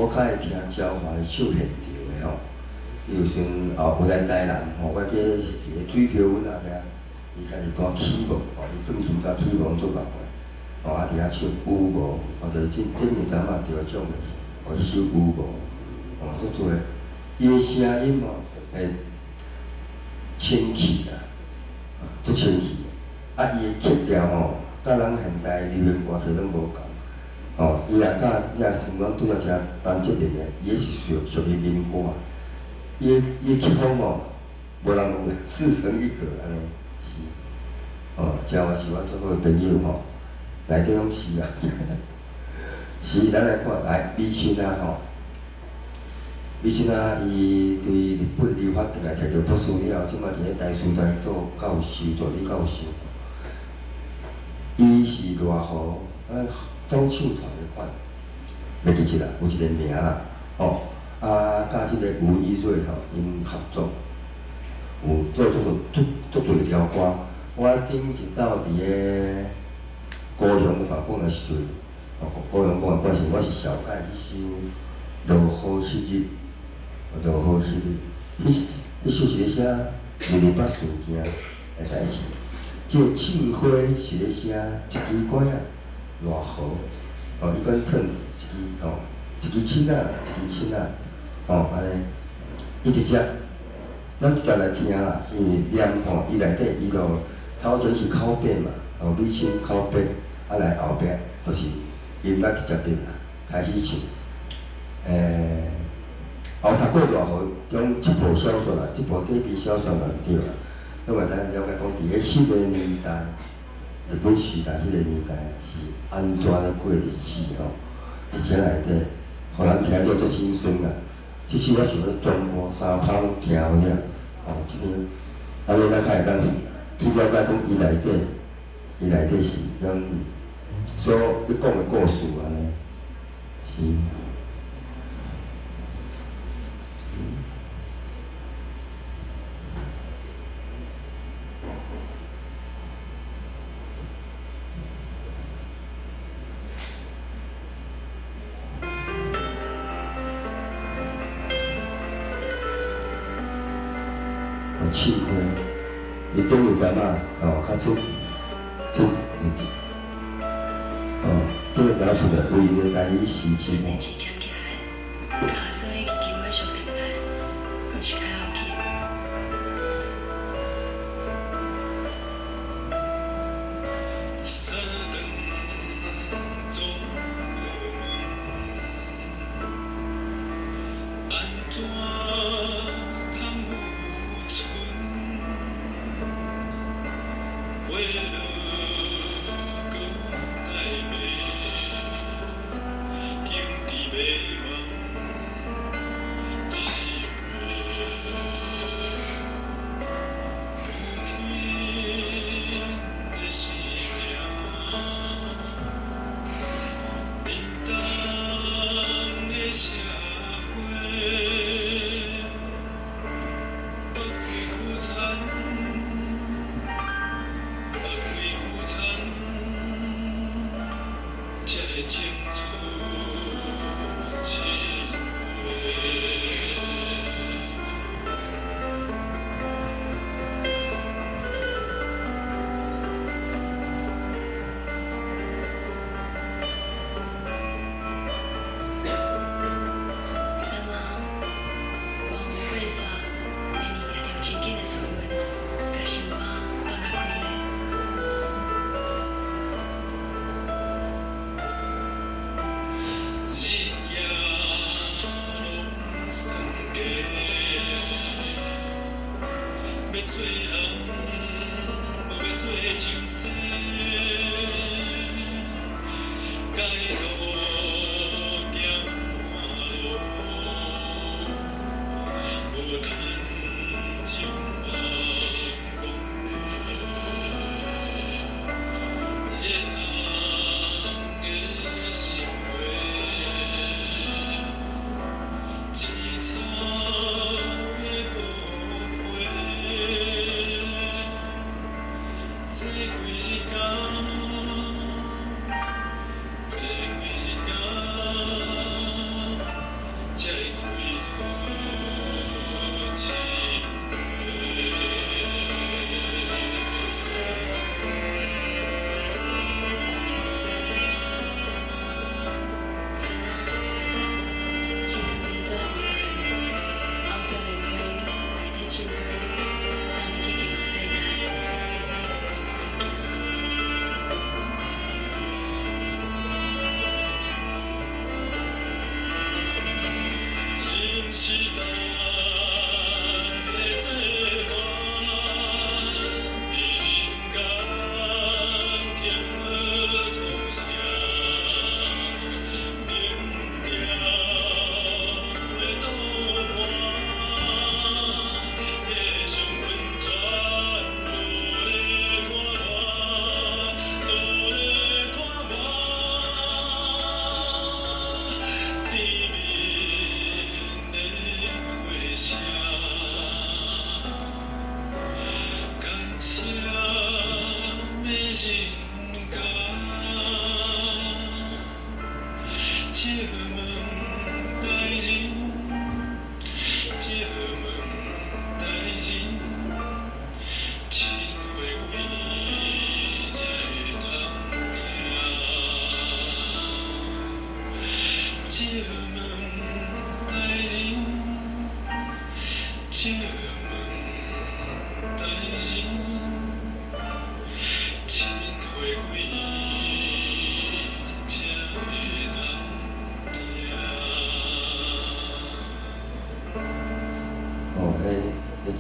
我較愛聽昭華唱現場的吼，伊有時陣哦有來台南吼，我記得是一个水漂阮仔遐，伊家己彈起舞吼，伊鋼琴佮起舞攏做仝的，吼啊佇遐唱有無，吼就是頂頂日陣仔得獎的，哦彼首有無，吼足濟，伊的聲音吼會清氣啦，足清氣的，啊伊的曲調吼，佮咱現代流行歌曲攏無仝。哦，伊若佮你若像咱拄才聽陳潔靈的，伊彼是屬於民歌，伊的曲風吼，無人有自成一格按呢，是。哦，這嘛是我足好的朋友吼，內底攏是啊。是，咱來看來美琴啊吼，美琴啊，伊對日本留學轉來，摕著博士了後，這馬佇咧台師大做教授，助理教授。伊是賴和，總唱團彼款，袂記得啦，有一個名啦，吼，啊，佮這個吳怡睿吼，𪜶合作，有做足足足濟條歌。我頂一道佇咧高雄有甲講的時陣，哦，高雄講的關係，我是紹介彼首《落雨昔日》，落雨昔日，彼首是咧寫二二八事件的代誌。這個唱花是咧寫一支歌仔。賴和，哦，伊管唱一支吼，一支凊仔，一支凊仔，吼，按呢，伊直接，咱直接來聽啦，因為念吼，伊內底伊就頭前是口白嘛，哦，美聲口白，啊來後壁就是音樂直接變啦，開始唱，後讀過賴和中這部小說啦，這部短篇小說嘛對啦，咱嘛通了解講，佇咧彼個年代。日本時代彼個年代是按怎咧過日子吼？佇遮內底，予人聽著足心酸啊！這首我想欲全部三拍攏聽了，吼，這個，按呢咱較會當去了解講伊內底，伊內底是種所咧講的故事按呢，是。唱歌，伊頂日陣仔哦，較出出，哦，頂日陣出來為了台語詩詞。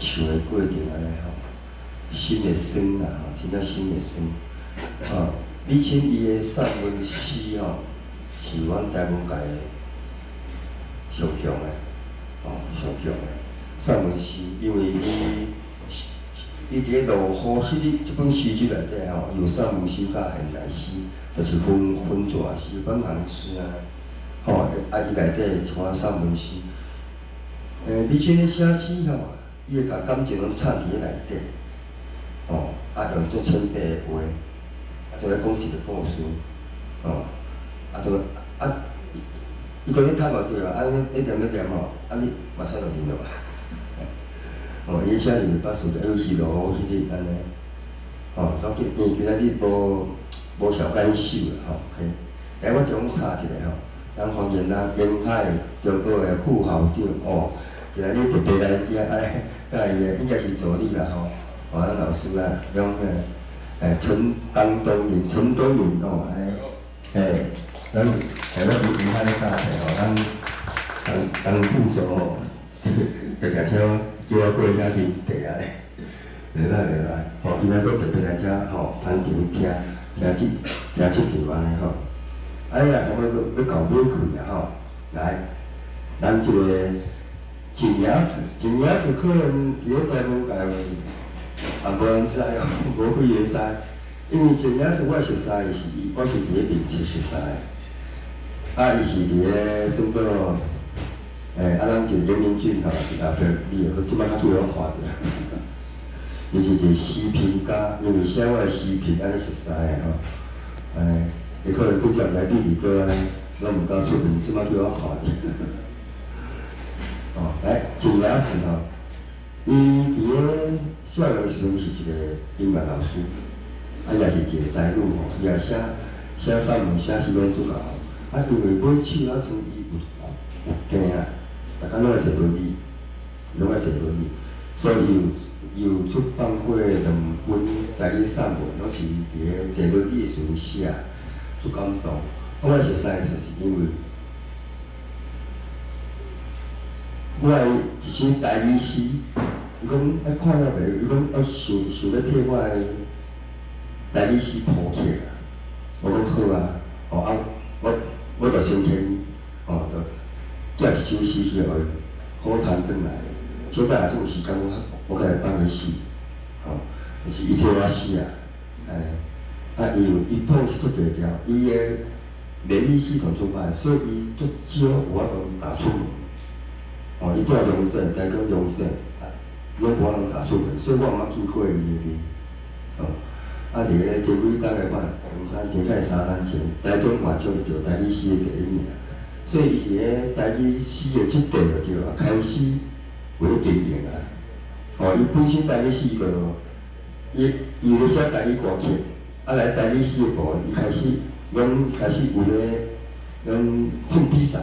唱的過程按呢吼，心會酸啦吼，真正心會酸。吼，李清伊的散文詩吼，是阮台文界上強的，吼，上強的散文詩，因為伊佇咧落雨彼日這本詩集內底吼，有散文詩佮現代詩，就是分分段詩、分行詩啊，吼，啊伊內底一寡散文詩，李清咧寫詩吼。伊會共感情攏藏佇咧內底，吼，啊用足淺白的話，啊就咧講一個故事，吼，啊就啊，伊講你讀無對啊，啊你你念咧念吼，啊你目屎就流落來，吼，伊寫字捌事，尤其是落雨彼日按呢，吼，總之因為今仔日無小感受啦，吼，OK，來我中插一下吼，咱歡迎咱沿海中國的副校長哦，今仔日特別來遮，哎。佮伊的應該是助理啦吼，哦，咱老師啦，種個陳當東明，陳東明哦，哎，咱咱有武漢的大學吼，咱當副總吼，特特車叫我過遐啉茶啊咧，袂歹袂歹，吼，今仔閣特別來遮吼，捧場聽聽這聽這場按呢吼，哎呀，差不多欲到尾氣啊吼，來，咱這個。井牙子，井牙子可能佇咧台灣界也無人知哦，無幾个知。因為井牙子我熟似的是伊，我是佇咧面冊熟似的。啊，伊是佇咧算做，啊，咱一個嚴明俊吼，佇後壁，你會這擺較少攏看著。伊是一個詩評家，因為寫我的詩評按呢熟似的吼，按呢，伊可能拄才來美麗島安尼，攏毋敢出門，這擺叫我看伊。哦，來，鄭雅慈吼，伊佇咧少年時陣是一個音樂老師，啊，也是一個才女吼，伊也寫寫散文、寫詩攏足𠢕。啊，因為尾手仔像伊有病啊，逐工攏愛坐輪椅，攏愛坐輪椅，所以伊有出版過兩本台語散文，攏是佇咧坐輪椅的時陣寫，足感動。我會熟似就是因為我的一首台語詩，伊講愛看了袂？伊講愛想想欲替我的台語詩譜曲啊。我講好啊，哦啊，我就先天哦，就寄一首詩去予伊，好傳轉來。小等下這有時間，我閣來放伊詩，吼，就是伊替我寫啊，哎，啊，伊有伊本身足低調，伊的免疫系統足歹，所以伊足少有法度踏出門。哦，伊住龍井，台中龍井，啊，攏無法度踏出門，所以我毋捌見過伊的面。哦，啊，佇咧前幾冬的款，毋知前擺三冬前，台中嘛獎伊著台語詩的第一名，所以伊是咧台語詩的這塊就對啊，開始有咧經營啊。哦，伊本身台語詩就，伊有咧寫台語歌曲，啊來台語詩的部分，伊開始攏開始有咧，攏唱比賽。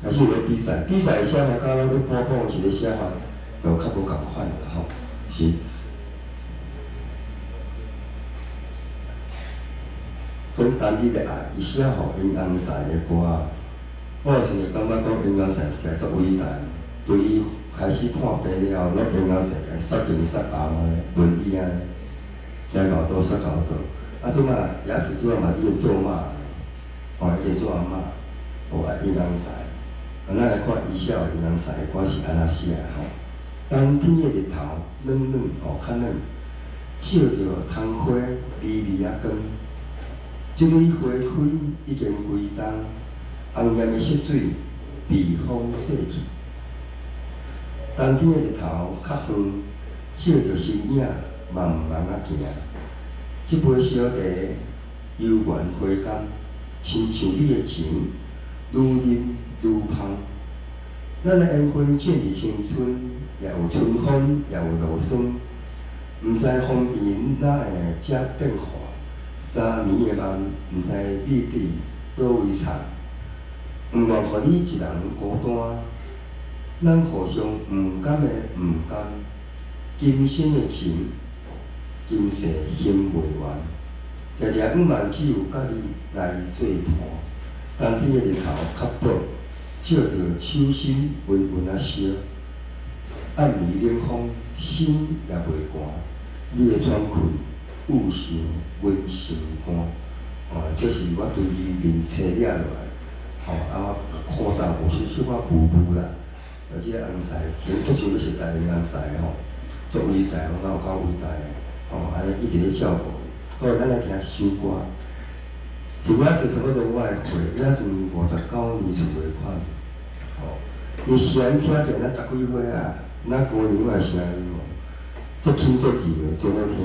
開始有咧比賽，比賽寫法佮咱咧播放時咧寫法，就較無仝款啦吼，是。講單日的愛，伊寫予英翁婿的歌，我有時會感覺講英翁婿實在足偉大，對伊開始破病了後，攏英翁婿共伊殺前殺後安尼，輪椅按呢，行到佗殺到佗。啊，這擺牙齒這擺嘛已經做媽，吼，已經做阿嬤，哦，啊，英翁婿。啊，咱來看伊寫予英翁婿的歌是按怎寫吼？冬天的日頭暖暖哦，較暖，照著窗花微微仔光。這蕊花開已經幾冬，紅艷的色水被風逝去。冬天的日頭較遠，照著身影慢慢仔行。這杯小茶悠圓回甘，親像你的情，愈啉愈芳。咱的緣分進入青春，也有春風，也有露霜。毋知風塵哪會遮變化？三暝的夢，毋知秘佇佗位藏。毋願予你一人孤單，咱互相毋甘的毋甘，今生的情，今世還袂完。定定向望只有佮你來做伴。冬天的日頭較薄，照著手心溫溫仔燒。暗暝冷風，心也袂寒。你的喘氣，鬱想阮心肝。哦，這是我對伊面冊掠落來，吼，啊，看到有小可霧霧啦。啊，這個翁婿，其實足像欲熟似的翁婿吼，足偉大，我感覺有夠偉大的，吼，按呢一直咧照顧。好，咱來聽一首歌。是我是差不多我的歲，伊若像59年出的款，吼，伊聲聽起來若十幾歲啊，若姑娘的聲音哦，足輕足柔的，真好聽。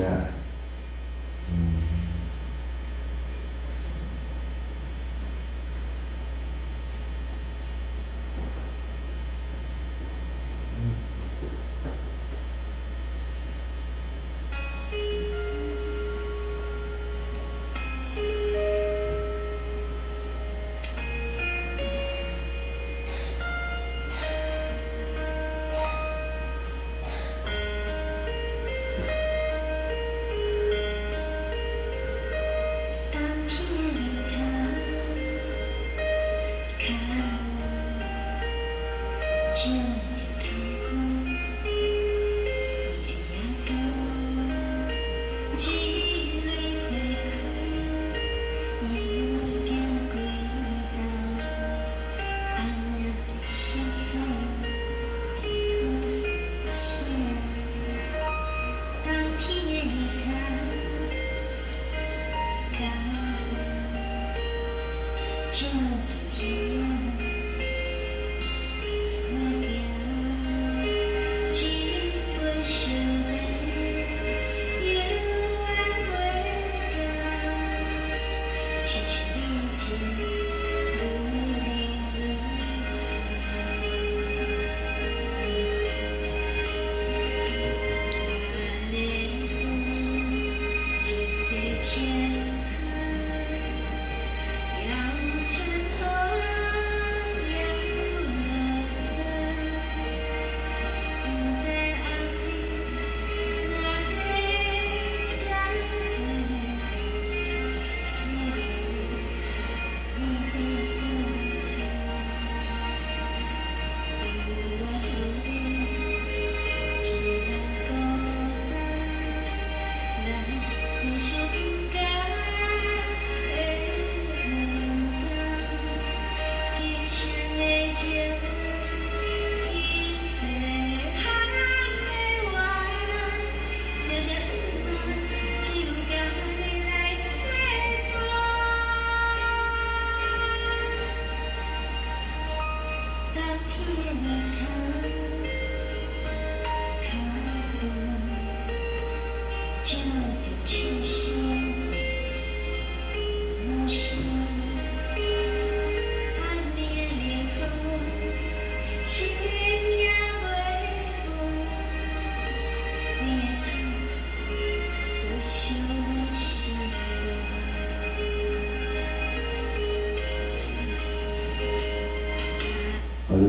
我讲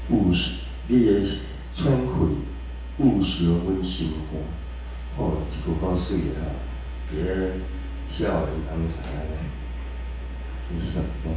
有你的喘气有烧阮心肝，吼，这句够媠的吼，伫咧少年翁婿安尼，真笑吼。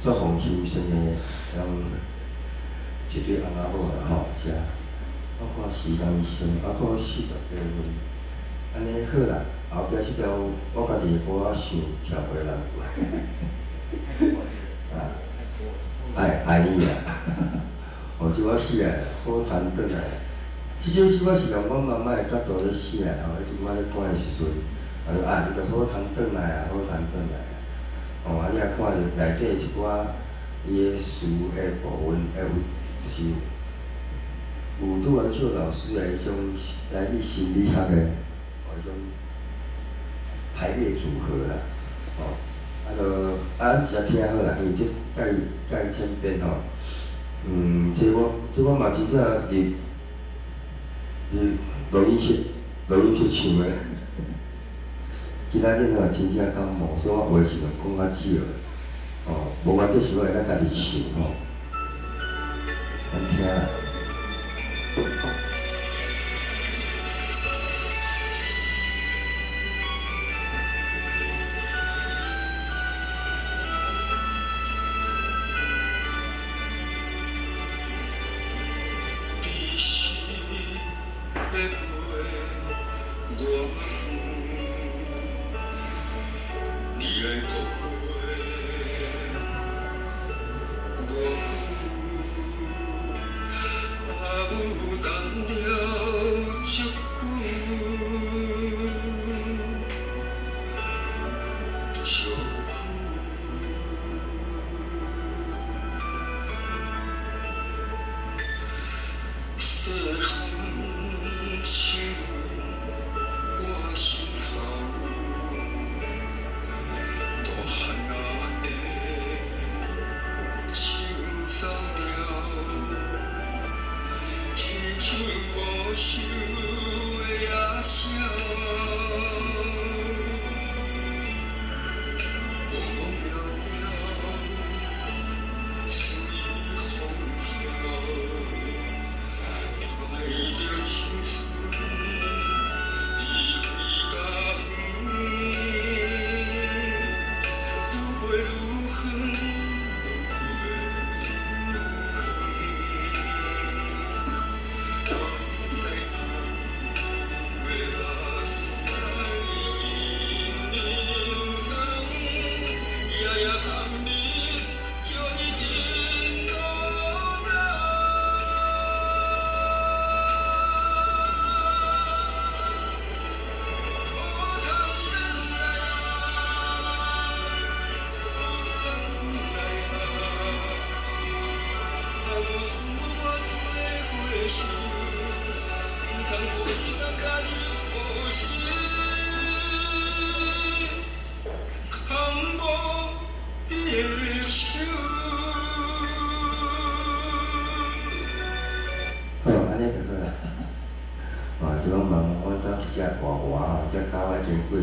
做奉心生的，人一对翁仔某啦吼，遮，我看时间上犹阁48分，按呢好啦，后壁这条我家己的歌仔想跳袂人，啊，爱爱你啊，哦，这我写的，好弹转来。这首诗我是用阮妈妈的角度咧写的吼，彼阵我咧赶的时阵，啊，你著好弹转来啊，好弹转来啊。哦，啊，你若看著内底一寡伊的词的部分，会有就是有杜文秀老师的彼种来自心理学的彼种排列组合啦，哦，啊，就啊，咱直接听好啦，因为这介介浅便吼，这我嘛真正入录音室唱的。今仔日吼真正感冒，所以我话是讲较少，哦，无原则是我会当家己唱吼，咱听。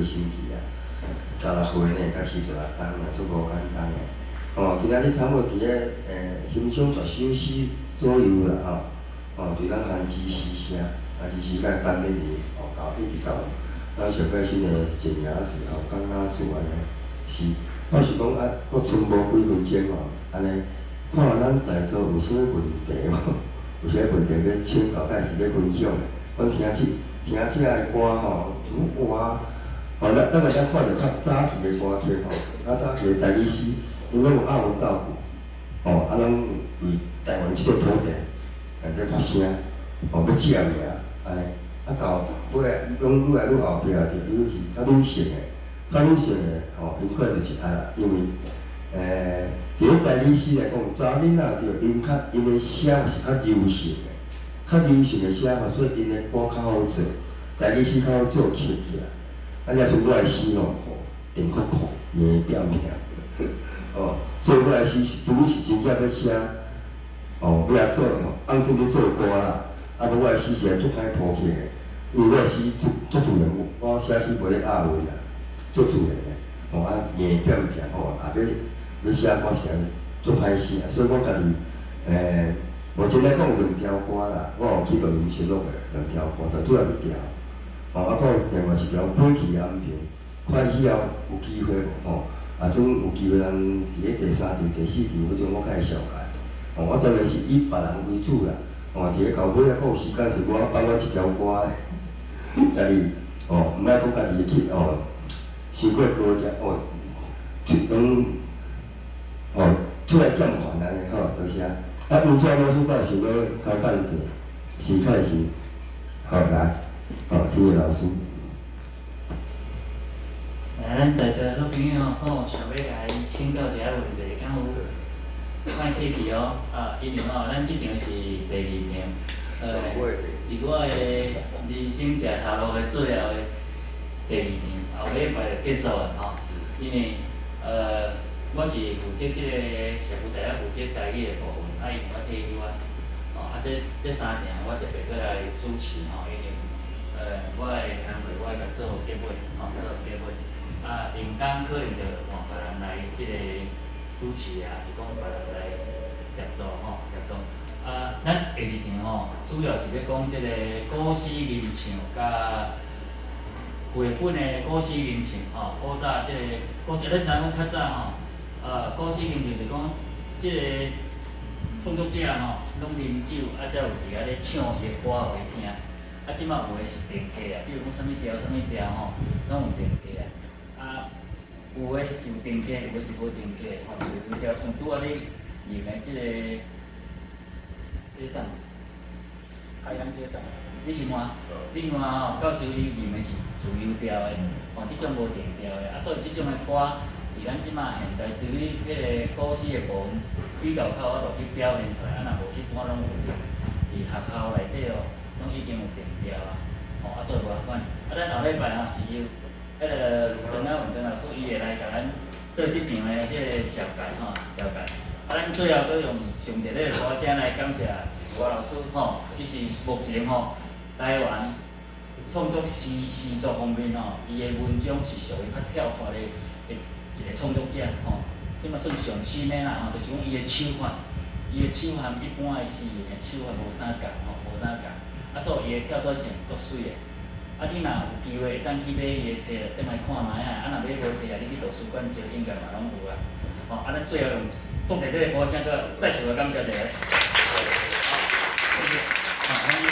星期啊，16歲呢，才46冬啊，足無簡單的。哦，今仔日差不多佇咧欣賞10首詩左右啦吼。哦，對咱韓之詩社，韓之詩甲陳美玲哦，到一直到咱上蓋新的簡雅子吼，江雅子按呢是，我是講啊，閣賰無幾分鐘吼，按呢看咱在座有啥物問題無？有啥物問題欲請教，抑是欲分享的？阮聽這聽這个歌吼，哇！哦，咱會當看著較早期的歌曲吼，較早期的台語詩，𪜶攏有押韻鬥句，哦，啊，攏為台灣這個土地來咧發聲，哦，欲正名按呢，啊到尾攏愈來愈後壁就尤其較女性的，較女性的吼，𪜶可能就是啊，因為佇咧台語詩來講，查某囡仔就𪜶較𪜶的寫法是較柔性的，較柔性的寫法，所以𪜶的歌較好做，台語詩較好做曲起來。啊，若像我的詩吼，定較酷，硬點聽，哦，所以我的詩是拄是真正欲寫，哦，欲來做，按算欲做歌啦。啊，無我的詩是足歹譜曲的，因為我的詩足足自然，我寫詩無咧押韻啦，足自然的，哦啊硬點聽，哦啊欲欲寫歌是按呢足歹寫，所以我家己目前來講有兩條歌啦，我有去錄音室錄的兩條歌，就拄仔去調。哦，啊，閣有另外一條飛去安平，看以後有機會無吼？啊，總有機會咱佇咧第三場、第四場彼種，我較會紹介。哦，我當然是以別人為主啦。哦，佇咧到尾仔閣有時間時，我放我這條歌咧，家己哦，毋愛講家己去哦，傷過高調哦，出攏哦出來佔權按呢吼，多謝。啊，吳川老師敢有想欲開講者，是開始，好來。好，天野老師。來，咱在座好朋友吼，想欲共伊請教一下問題，敢有？莫客氣哦，啊，因為吼，咱這場是第二場，佇我的人生食頭路的最後的第二場，後禮拜就結束啊吼。因為我是負責這个社區大學負責台語的部分，啊，因為我退休啊，哦，啊，這三場我特別閣來主持吼，因為我的工課我會共做予結尾，吼，做予結尾。啊，林工可能就換別人來這個主持啊，抑是講別人來協助吼，協助。啊，咱下一場吼，主要是欲講這个古詩吟唱佮繪本的古詩吟唱吼，古早這個古詩，咱知影講較早吼，古詩吟唱就是講這个創作者吼，攏啉酒，啊，才有佇遐咧唱伊的歌予伊聽。啊，這馬有的是定格啊，比如講啥物調啥物調吼，攏有定格啊。啊，有的是有定格，有的是無定格吼。自由調像拄仔你吟的這个，這啥？海洋這啥？你想看？你想看吼？教授你吟的是自由調的，吼，這種無定調的。啊，所以這種的歌，佇咱這馬現代對於彼个古詩的部分比較較有法度去表現出來。啊，若無一般攏有佇學校內底哦，攏已經有定調啊，吼，啊，所以無共款。啊，咱後禮拜吼是由彼个曾阿文曾老師伊會來共咱做這場的這个紹介吼，紹介。啊，咱最後閣用上一个歌聲來感謝吳老師吼，伊是目前吼台灣創作詩作方面吼，伊的文章是屬於較跳脫的一个創作者吼。這馬算上新的啦吼，就是講伊的手法，伊的手法一般的詩人的手法無啥仝吼，無啥仝。啊，所以伊的跳脫性足媠的。啊，你若有機會會當去買伊的冊，轉來看覓仔。啊，若買無冊啊，你去圖書館借，應該嘛攏有啊。吼，啊，咱最後用作者這个歌聲，閣再次來感謝一下。好，謝謝。好，咱。